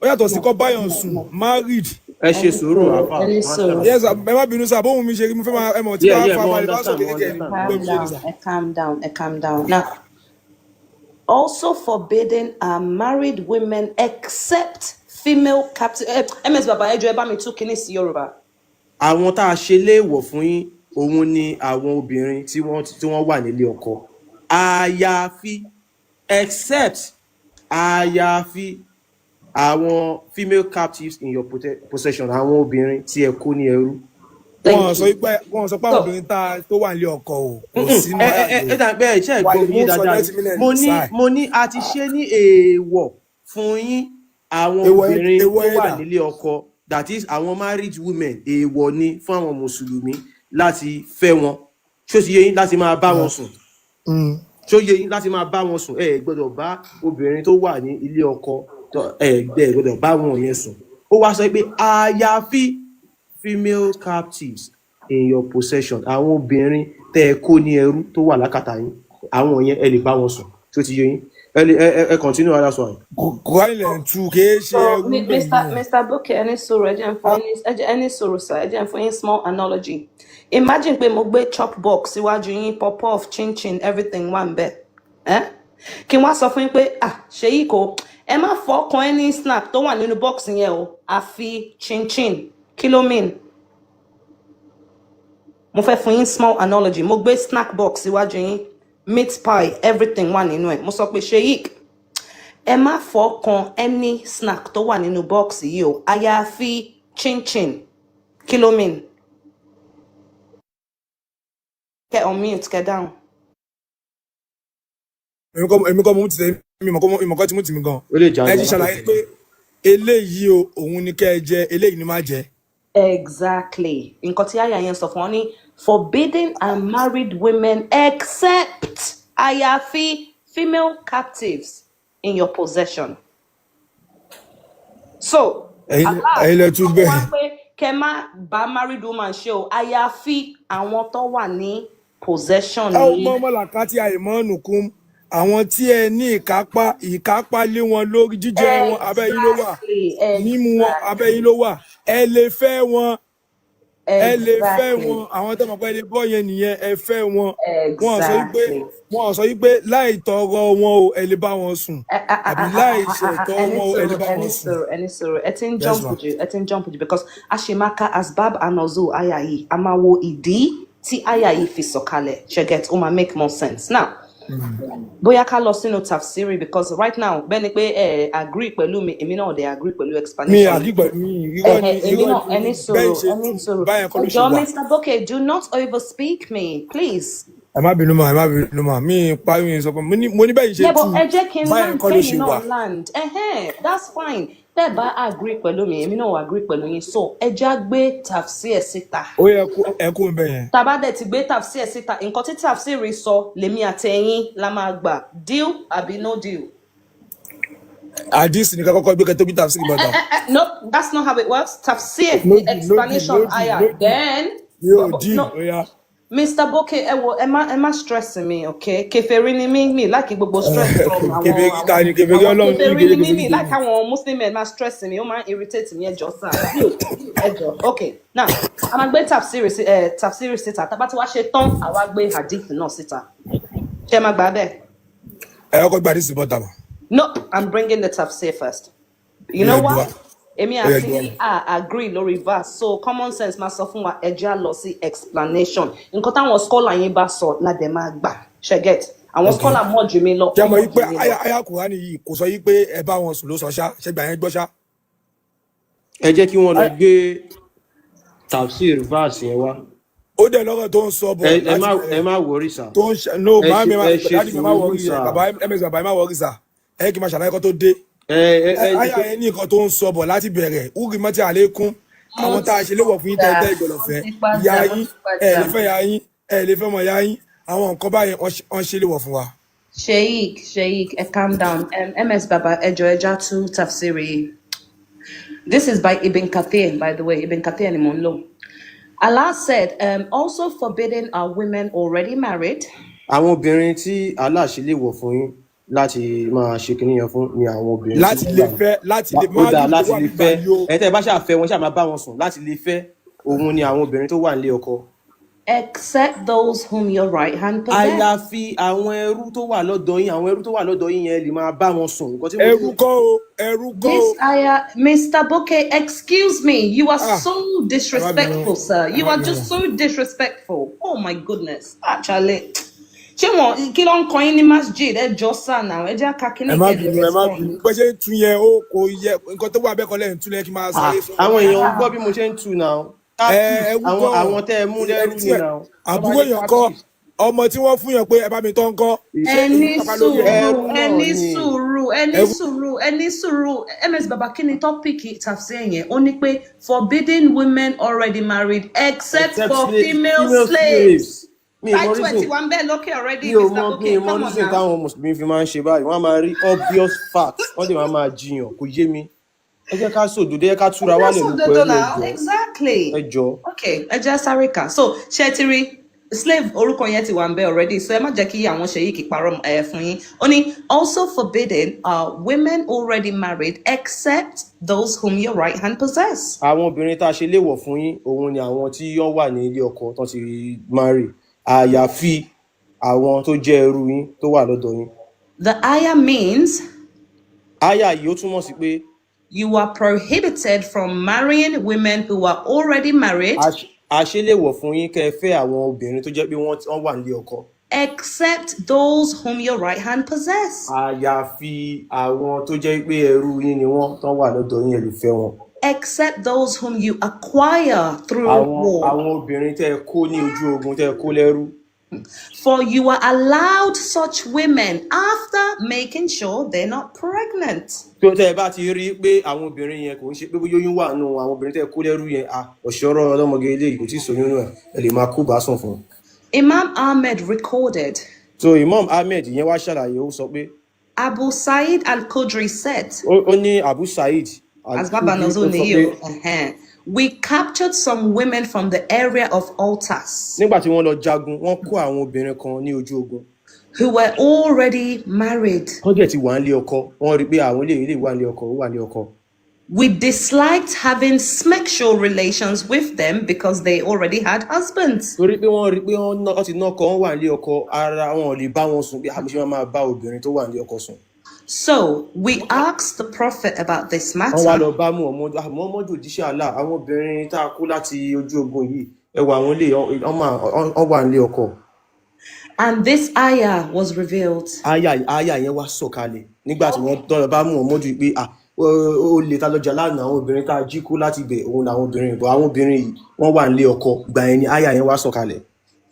ó yàtọ̀ sí no, kọ́ báyọ̀ no, sùn. No. Married. Ẹ ṣe Ẹni sùúrù, sọ̀rọ̀, àfà ẹni mashallah. sọ̀rọ̀. Yes sir, ẹ má bínú sir, bóun mi ṣe rí, mo fẹ́ máa ẹ mọ̀ tí Yeah, bá yeah, fa mo balẹ̀ bá sọ understand, mo kékeré understand. gbọ́ Calm mi ṣe ni down, sir. ẹ calm down, ẹ calm down. Now, also forbidden are married women except female captive. Ms. Baba, ẹ jọ̀ọ́, ẹ bá mi tú kíní sí Yorùbá. Àwọn tá a ṣe léèwọ̀ fún yín òun ni àwọn obìnrin tí wọ́n wà nílé ọkọ, àyàfi, except, àyàfi àwọn female captives in your possession, àwọn obìnrin tí ẹ kó ní ẹrú. Thank Wọn sọ you. wípé wọn sọ pé àwọn So, obìnrin tá tó wà nílé ọkọ o kò sínú Ẹ àyà ẹ ẹ yìí ẹ o. dà pé ẹ ṣe Wà gbọ́ lè mi yé mú sọ dáadáa ni. 90 million Mo ní sáà. mo ní a ti ṣe ní èèwọ̀ Fún yín, àwọn Èèwọ̀ yẹn, obìnrin èèwọ̀ tó yẹn wà dà? nílé ọkọ, that is àwọn married women, èèwọ̀ ni fún àwọn mùsùlùmí láti fẹ́ wọn. Ṣó ti yé yín? Láti máa bá wọn sùn. Ṣó yé yín? Láti máa bá wọn sùn. Ẹ gbọ́dọ̀ bá obìnrin tó wà ní ilé ọkọ, ẹ gbọ́dọ̀ bá wọn yẹn sùn. Ó wá sọ pé àyàfi female captives in your possession, àwọn obìnrin tẹ́ ẹ kó ní ẹrú tó wà lákàtà yín, àwọn yẹn ẹ lè bá wọn sùn. Ṣó ti yé yín? Ẹ lè ẹ continue ara sọ yìí. Kùránì lẹ̀ ń tú, kìí ṣe So, ẹrú bẹ̀ Mr. yẹn. Mr. Bukky, ẹni sọ̀rọ̀, ẹ jẹ́ n fún yín ní, ẹ jẹ́ ẹni sọ̀rọ̀ sir, ẹ jẹ́ n fún yín small analogy. Imagine pé mo gbé chop box síwájú yín, pop off, chin chin, everything wà ń bẹ̀. Eh? Kí n wá sọ fún yín pé, ah, ṣèyí kò, ẹ má fọkàn any snack tó wà nínú box yẹn o, àfi chin chin. Kí ló mean? Mo fẹ́ fún yín small analogy. Mo gbé snack box síwájú yín, meat pie, everything wà nínú ẹ̀. Mo sọ pé ṣèyí, ẹ má fọkàn any snack tó wà nínú box yìí o, àyàfi chin chin. Kí ló mean? Kẹ unmute, kẹ down. Èmi kọ́ mo mú ti tẹ̀, mi mọ̀ kọ́ tí mo tì mí gan. Ó lè Ẹ jáde ti ṣàlàyé pé eléyìí o, òun ni kẹ́ ẹ jẹ, eléyìí ni má jẹ. Exactly. Nǹkan tí àyà yẹn sọ fún wọn ní forbidding unmarried women except, àyàfi, female captives in your possession. So Ẹ̀yin Allah ẹ̀yin lẹ tú sọ fún wa bẹ́ẹ̀. pé kẹ má bá married woman ṣe o, àyàfi àwọn tó wà ní possession Ẹ ò yín. mọ mọ́làká tí àìmọ́ nùkún, àwọn tí ẹ ní ìkápá lé wọn lórí, jíjẹ wọn abẹ́ yín ló wà, mímu wọn abẹ́ yín ló wà, ẹ lè fẹ́ wọn, ẹ lè fẹ́ wọn. Àwọn tó mọ̀ pé ẹ lè bọ́ yẹn nìyẹn, ẹ fẹ́ wọn. Wọn sọ wípé wọn sọ wípé láì tọrọ wọn o, ẹ lè bá wọn sùn, àbí láì ṣẹ̀tọ́ Ẹni wọn o, ẹ lè sọ̀rọ̀, bá ẹni wọn sùn. sọ̀rọ̀, ẹni sọ̀rọ̀, ẹ ti ń Yes jump ma. jù, ẹ ti ń jump jù, because a ṣe máa ka asbab anozul àyà yìí, a máa wo ìdí tí àyà yìí fi sọ̀kalẹ̀. Ṣe get? Ó máa make more sense now bóyá ká lọ sínú tafsiri, because right now bẹ́ẹ̀ ni pé ẹ agree pẹ̀lú mi, èmi náà dẹ̀ agree pẹ̀lú Mi explanation àdí pẹ̀lú yín, irọ́ ni. Ẹ̀hẹ̀, èmi Irọ́ náà ni. ẹni Bẹ́ẹ̀ sọ̀rọ̀, ṣe ẹni tú sọ̀rọ̀. báyẹn kọ́ ló ṣe Ẹjọ́, wà. Mr. Bokeh, do not overspeak me, please. Ẹ má bínú mà, ẹ má bínú mà, mi parí mi sọ pé mo ní bẹ́ẹ̀ ṣe Yeah, but tú ẹ jẹ́ kí n báyẹn land, kọ́ ló kẹ́yìn ṣe náà wà. land. Ẹ̀hẹ́n, that's fine. Tẹ́ ẹ bá agree pẹ̀lú mi, èmi náà ò agree pẹ̀lú yín. So ẹ já gbé tafsir síta. Ó yẹ kó ẹ kó bẹ́ẹ̀ yẹn. Tá a bá dẹ̀ ti gbé tafsir síta, nǹkan tí tafsir sọ lèmi àti ẹ̀yin la máa gbà. Deal àbí no deal? Àdìsí ni ká kọ́kọ́ gbé kẹ́ tó bí tafsir bàtà. No, that's not how it works. Tafsir, No the deal, no deal, explanation no deal, aya. no deal. Then, Yóò deal. no, Ó yá. Mr. Bokeh, ẹ wo, ẹ má stress mi, okay? Kèfèrí ni mí, mi like gbogbo stress from àwọn Kèfèrí àwọn ta ni kèfèrí? Àwọn Ọlọ́run ní kèfèrí kèfèrí ni mí, kèfèrí mi like tèmi. àwọn Muslim men máa stress mi, ó máa ń irritate mi. Ẹ jọ̀ọ́ sir, ẹ jọ̀ọ́. Okay, now, a máa gbé tafsiri sí tafsiri síta. Tá bá ti wá ṣe tán, àwa gbé hadith náà síta. Ṣé ẹ máa gbà bẹ́ẹ̀? Ẹ kọ́kọ́ gba àdìsí bọ́tà mà. Nope, I'm bringing the tafsir first. You Ó know yẹ gbé why? wá. Èmi Ó yẹ àti gbé wá. yín a agree lórí verse, so common sense máa sọ fún wa, ẹ jẹ́ á lọ sí explanation. Nǹkan táwọn scholar yín bá sọ la dẹ̀ máa gbà. Ṣe get? Àwọn scholar mọ̀ jù mí lọ, Ṣé wọ́n mọ̀ mọ̀ yí jù pé mí lọ. Àyà Kùránì yìí kò sọ yí pé ẹ bá wọn sùn ló sọ ṣá, ṣe gbà yẹn gbọ́ ṣá? Ẹ jẹ́ kí wọ́n lọ gbé tafsir verse yẹn wá. Ó dẹ̀ lọ́rọ̀ tó ń sọ bọ̀ Ẹ láti má ẹ bẹ̀rẹ̀ má worry sir. tó ń ṣe no Ẹ bàbá ṣe mi, ẹ ṣe daddy mi, má sùúrù worry ẹ sir. Bàbá ms, bàbá ẹ má worry sir, ẹ kì í máa ṣàlàyé kó tó dé. Ẹ ẹ ẹ Àyà yẹn ní nǹkan tó ń sọ bọ̀ láti bẹ̀rẹ̀ wúri mọ́tí àlékún Mo àwọn tá ti a ṣe léwọ̀ fún yín padà, tẹ́tẹ́ mo ìgbọ̀lọ̀fẹ́ ti ìyá padà, mo yín, ti ẹ lè padà. fẹ́ ya yín, ẹ lè fẹ́ mọ̀ ya yín, àwọn nǹkan báyẹn wọ́n ṣe léwọ̀ fún wa. Sheikh, Sheikh, ẹ calm down. MS Baba, ẹ jọ̀ọ́, ẹ já tú tafsiri. This is by Ibn Kathir, by the way. Ibn Kathir ni mò ń lò. Allah said, also forbidding are women already married. Àwọn obìnrin tí Allah ṣe léwọ̀ fún yín láti máa ṣe kinní yẹn fún ni àwọn obìnrin tí Láti wọ́n lè wà fẹ́, láti lè ó dáa marriage tó láti wà lè nígbà fẹ́ yìí o. Ẹ tẹ́ ẹ bá ṣáà fẹ́ wọn, ṣáà máa bá wọn sùn láti lè fẹ́, òun ni àwọn obìnrin tó wà nílé ọkọ. Except those whom your right hand possess. Àyàfi àwọn ẹrú tó wà lọ́dọ̀ yín, àwọn ẹrú tó wà lọ́dọ̀ yín yẹn lè máa bá wọn sùn, nǹkan tí mo Ẹrú kọ́ o, ẹrú kọ́ o. This ayah, Mr. Bokeh, excuse me, you are Ah, so ẹ má bínú, disrespectful, sir. ẹ You má are bínú. just so disrespectful. Oh my goodness. Actually, ṣé wọn kí ló ń kọ yín ní masjid? Ẹ jọ sá náà, ẹ jẹ́ Ẹ ká kíní má kẹ́lẹ́ bínú, ẹ má respond. bínú. Bó ṣe ń tu yẹn, ó kò yẹ nǹkan tó wà bẹ́ẹ̀ kọ́ lẹ́yìn tún lẹ́yìn kí n máa Ah, sáré sọ. àwọn èèyàn ń gbọ́ bí mo ṣe ń tu náà. Ẹ Captives, ẹrú àwọn kọ́ àwọn tẹ́ ẹ mú ẹni lẹ́rú tí ni ẹ náà tó bá àbúrò ní èèyàn kọ́ captives. Ọmọ tí wọ́n fún yàn pé ẹ bá mi tọ́ ń kọ́, ṣé Ẹ èyí ní kápá lórí ẹ̀? sùúrù, Ẹrú ẹ náà ní ni. sùúrù, ẹ ní Ẹrú. sùúrù, ẹ ní sùúrù. Ms Baba, kí ni topic tafsir yẹn? Ó ní pé forbidding women already married except Except for slave, female female slaves. slaves. Mi ì mọ Title ẹ̀ ti reason, wà ń bẹ́ẹ̀ lókè already, mi ò Mr. mọ mi Bukky, ì mọ come on reason now. táwọn mùsùlùmí fi máa ń ṣe báyìí. Wọ́n á máa rí obvious facts, wọ́n dẹ̀ máa máa jiyàn. Kò yé mi. Ẹ jẹ́ ká sòdodo, ẹ jẹ́ ká túra Ẹ jẹ́ wálẹ̀ lóko sòdodo ẹrú. Ẹ now, jọ̀ọ́, exactly. ẹ jọ̀ọ́. Okay, ẹ jẹ́ sáré kà. So, ṣé ẹ ti rí slave orúkọ yẹn ti wà ń bẹ already, so ẹ má jẹ́ kí àwọn ṣe yìí kì í parọ́ ẹ fún yín. Ó ní also forbidden are women already married except those whom your right hand possess. Àwọn obìnrin tá a ṣe léèwọ̀ fún yín, òun ni àwọn tí wọ́n wà ní ilé ọkọ tán ti marry, àyàfi àwọn tó jẹ́ ẹrú yín tó wà lọ́dọ̀ yín. The ayah means Áyà yìí, ó túmọ̀ sí pé you are prohibited from marrying women who are already married a ṣe léèwọ̀ fún yín kẹ́ ẹ fẹ́ àwọn obìnrin tó jẹ́ pé wọ́n wà nílé ọkọ, except those whom your right hand possess. àyàfi àwọn tó jẹ́ pé ẹrú yín ni wọ́n tán wà lọ́dọ̀ yín, ẹ lè fẹ́ wọn. Except those whom you acquire through Àwọn war. àwọn obìnrin tẹ́ ẹ kó ní ojú ogun, tẹ́ ẹ kó lẹ́rú. For you are allowed such women after making sure they're not pregnant. Tó tẹ́ ẹ bá ti rí pé àwọn obìnrin yẹn, kò ń ṣe pé bóyá oyún wà nù àwọn obìnrin tẹ́ ẹ kó lẹ́rú yẹn, à ọ̀ṣọ́rọ̀ ọlọ́mọge eléyìí kò tí ì sóyún nù ẹ̀, ẹ lè máa kó bá sùn fún un. Imam Ahmed recorded, So Imam Ahmed yẹn wá ṣàlàyé, ó sọ pé Abu Sa'id al-Khudri said, ó ní Abu Said as Baba al-Khudri, ó Nozo sọ pé Niyo, we captured some women from the area of altars nígbà tí wọ́n lọ jagun, wọ́n kó àwọn obìnrin kan ní ojú ogun who were already married. Wọ́n dẹ̀ ti wà nílé ọkọ. Wọ́n rí i pé àwọn ilé wà nílé ọkọ, ó wà nílé ọkọ. We disliked having sexual relations with them because they already had husbands. Torí pé wọ́n rí i pé wọ́n ti nọ́kọ, wọ́n wà nílé ọkọ, ara wọn ò lè bá wọn sùn, pé àmọ́ ṣe máa bá obìnrin tó wà nílé ọkọ sùn. So we asked the Prophet about this Wọ́n wá matter. lọ bá Muhammadu. Ah, Muhammadu, òjíṣẹ́ Allah, àwọn obìnrin tá a kó láti ojú ogun yìí, ẹwà àwọn ilé wọ́n wà nílé ọkọ. And this ayah was revealed. Áyà yẹn wá sọ̀kalẹ̀ nígbà tí wọ́n tọ́ lọ bá Muhammadu pé, ah, ó lè ta lọ́jà lánàá, àwọn obìnrin tá a jí kó láti ibẹ̀, òun làwọn obìnrin ìbọ̀, àwọn obìnrin yìí wọ́n wà nílé ọkọ. Ìgbà yẹn ni áyà yẹn wá sọ̀kalẹ̀.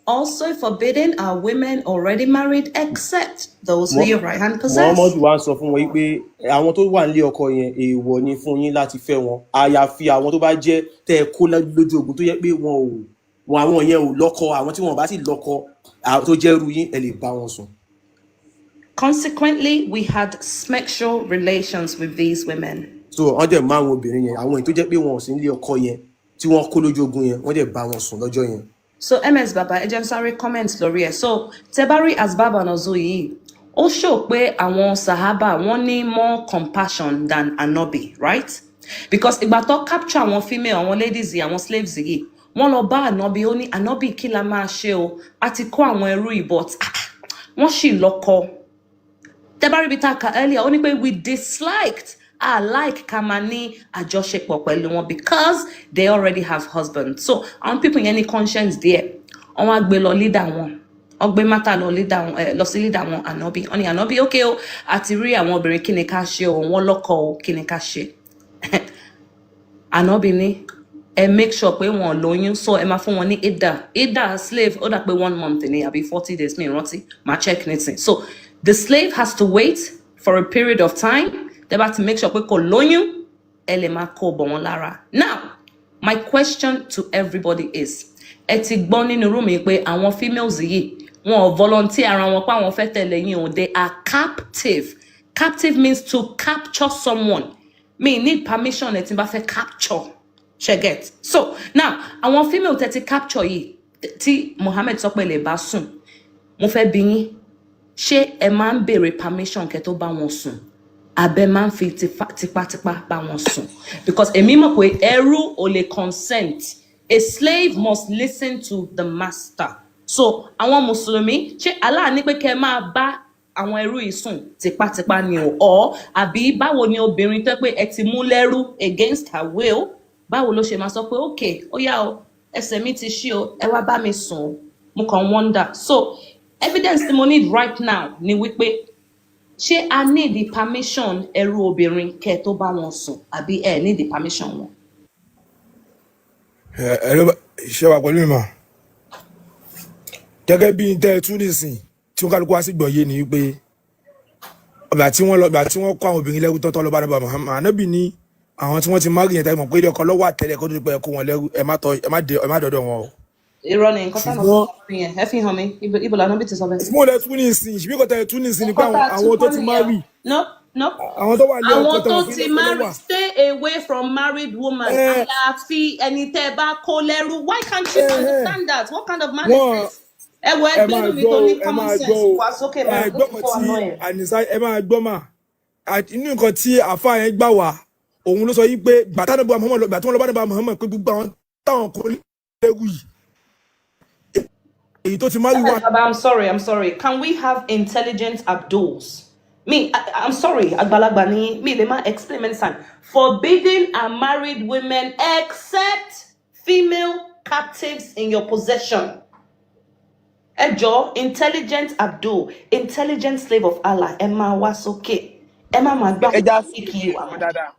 Also forbidden are women already married except those who your right hand possess. Muhammadu wá ń sọ fún wọn yìí pé àwọn tó wà nílé ọkọ yẹn, èèwọ̀ ni fún yín láti fẹ́ wọn, àyàfi àwọn tó bá jẹ́ tẹ́ ẹ kó lójú ogun tó yẹ pé wọn ò wọn, àwọn yẹn ò lọ́kọ. Àwọn tí wọn bá sì lọ́kọ, àwọn tó jẹ́ irú yín, ẹ lè bá wọn sùn. Consequently, we had sexual relations with these women. So wọ́n dẹ̀ mú àwọn obìnrin yẹn, àwọn èyí tó jẹ́ pé wọn ò sí nílé ọkọ yẹn, tí wọ́n kó lójú ogun yẹn, wọ́n dẹ̀ bá wọn sùn lọ́jọ́ yẹn. So MS Baba, ẹ jẹ́ n sáré comment lórí ẹ̀. So tẹ́bárí asbab nuzul yìí, ó show pé àwọn sahaba wọ́n ní more compassion than Anobi, right? Because ìgbà tó capture àwọn female, àwọn ladies yìí, àwọn slaves yìí, wọ́n lọ bá Anobi, ó ní, "Anobi, kí la máa ṣe o? A ti kó àwọn ẹrú yìí, but ah, wọ́n sì lọ́kọ." Tẹ́bárí ibi tá a kà earlier, ó ní pé we disliked, ah, like ká máa ní àjọṣepọ̀ pẹ̀lú wọn because they already have husbands. So àwọn people yẹn ní conscience díẹ̀. Wọ́n wá gbé lọ leader wọn, wọ́n gbé matter lọ leader wọn, lọ sí leader wọn, Ànábì. Wọ́n ní, "Ànábì, okay o, àti rí àwọn obìnrin, kí ni ká ṣe o? Wọ́n lọ́kọ o, kí ni ká ṣe?" Ànábì ní ẹ make sure pé wọn ò lóyún, so ẹ máa fún wọn ní iddah. Iddah slave, ó dà pé one month ní àbí 40 days, mi rántí, máa check nísìn. So the slave has to wait for a period of time. Tẹ́ bá ti make sure pé kò lóyún, ẹ lè máa kó bọ̀ wọ́n lára. Now, my question to everybody is, ẹ ti gbọ́ nínú room yìí pé àwọn females yìí, wọn ò volunteer ara wọn pé àwọn fẹ́ tẹ̀lé yín o. They are captive. Captive means to capture someone. Mi ò need permission ẹ tí n bá fẹ́ capture. Ṣe get? So now, àwọn female tẹ́ ti capture yìí, tí Mohammed sọ pé lè bá sùn, mo fẹ́ bi yín, ṣé ẹ máa ń béèrè permission kẹ́ tó bá wọn sùn, abẹ máa ń fi tipátipá bá wọn sùn? Because èmi mọ̀ pé ẹrú ò lè consent. A slave must listen to the master. So àwọn mùsùlùmí, ṣé Allah ní pé kẹ́ ẹ máa bá àwọn ẹrú yìí sùn tipátipá ni o, or àbí báwo ni obìnrin tó pé ẹ ti mú lẹ́rú against her will, báwo ló ṣe máa sọ pé, "Ok, ó yá o, ẹsẹ̀ mi ti ṣí o, ẹ wá bá mi sùn o"? Mo kàn wonder. So evidence tí mo need right now ni wípé, ṣé a need the permission ẹrú obìnrin kẹ́ ẹ tó bá wọn sùn, àbí ẹ need the permission wọn? Ẹ ló ṣe wà pẹ̀lú mi mà. Gẹ́gẹ́ bí n tẹ́ ẹ tún nìsín tí wọ́n kálukú wá sí gbọ̀yé ni wípé ọgbà tí wọ́n lọ, gbà tí wọ́n kó àwọn obìnrin lẹ́rú tọ́tọ́ lọ bá nàbà Muhammad, ànábì ní àwọn tí wọ́n ti marry yẹn, tẹ́ mọ̀ pé ilé ọkọ lọ́wọ́ àtẹ́lẹ̀ kó tó di pé ẹ kó wọn lẹ́rú, ẹ má tọ́, ẹ má dé, ẹ má dọ́dọ̀ wọn o. Irọ́ ni nǹkan táwọn Ṣùgbọ́n sọ nìyẹn. Ẹ fi hàn mí ibo ibo làná bí ti sọ bẹ́ẹ̀. mo lẹ tún nìsín, ìṣìbí kò tẹ́ ẹ tún nìsín ni pé Nǹkan tá a tún àwọn tó kọ́ ti nìyẹn. marry, No, no. àwọn tó wà ní ọkọ Àwọn tẹ́ tó mọ̀ pé ti ilé ọkọ marry, lọ́wọ́. stay away from married woman. Ẹ Àyàfi ẹni tẹ́ ẹ bá kó lẹ́rú. Why can't you ẹ ẹ understand that? What kind of man is wọn this? Ẹ wọ ẹ ẹgbẹ́ máa inú mi gbọ́ tó o, ní ẹ common máa sense gbọ́ o, wá sókè ẹ máa ó gbọ́ ti kan kó tí annoying. Ànísá, ẹ máa gbọ́ mà. Inú nǹkan tí àáfàá yẹn gbà wá, òun ló sọ yìí pé gbàtà níbo Muhammad lọ, gbà tí wọ́n lọ bá níbo Muhammad pé gbogbo àwọn táwọn kò lẹ́rú yìí, èyí tó ti marry wà. Baba, I'm sorry, I'm sorry. Can we have intelligent Abduls? Me, I'm sorry, àgbàlagbà ni mi lè má explain many times. Forbidding are married women except female captives in your possession. Ẹ jọ̀ọ́, intelligent Abdul, intelligent slave of Allah, ẹ máa wá sókè. Ẹ má máa gbá Ẹ já sí kí wà wọn mọ́. dáadáa.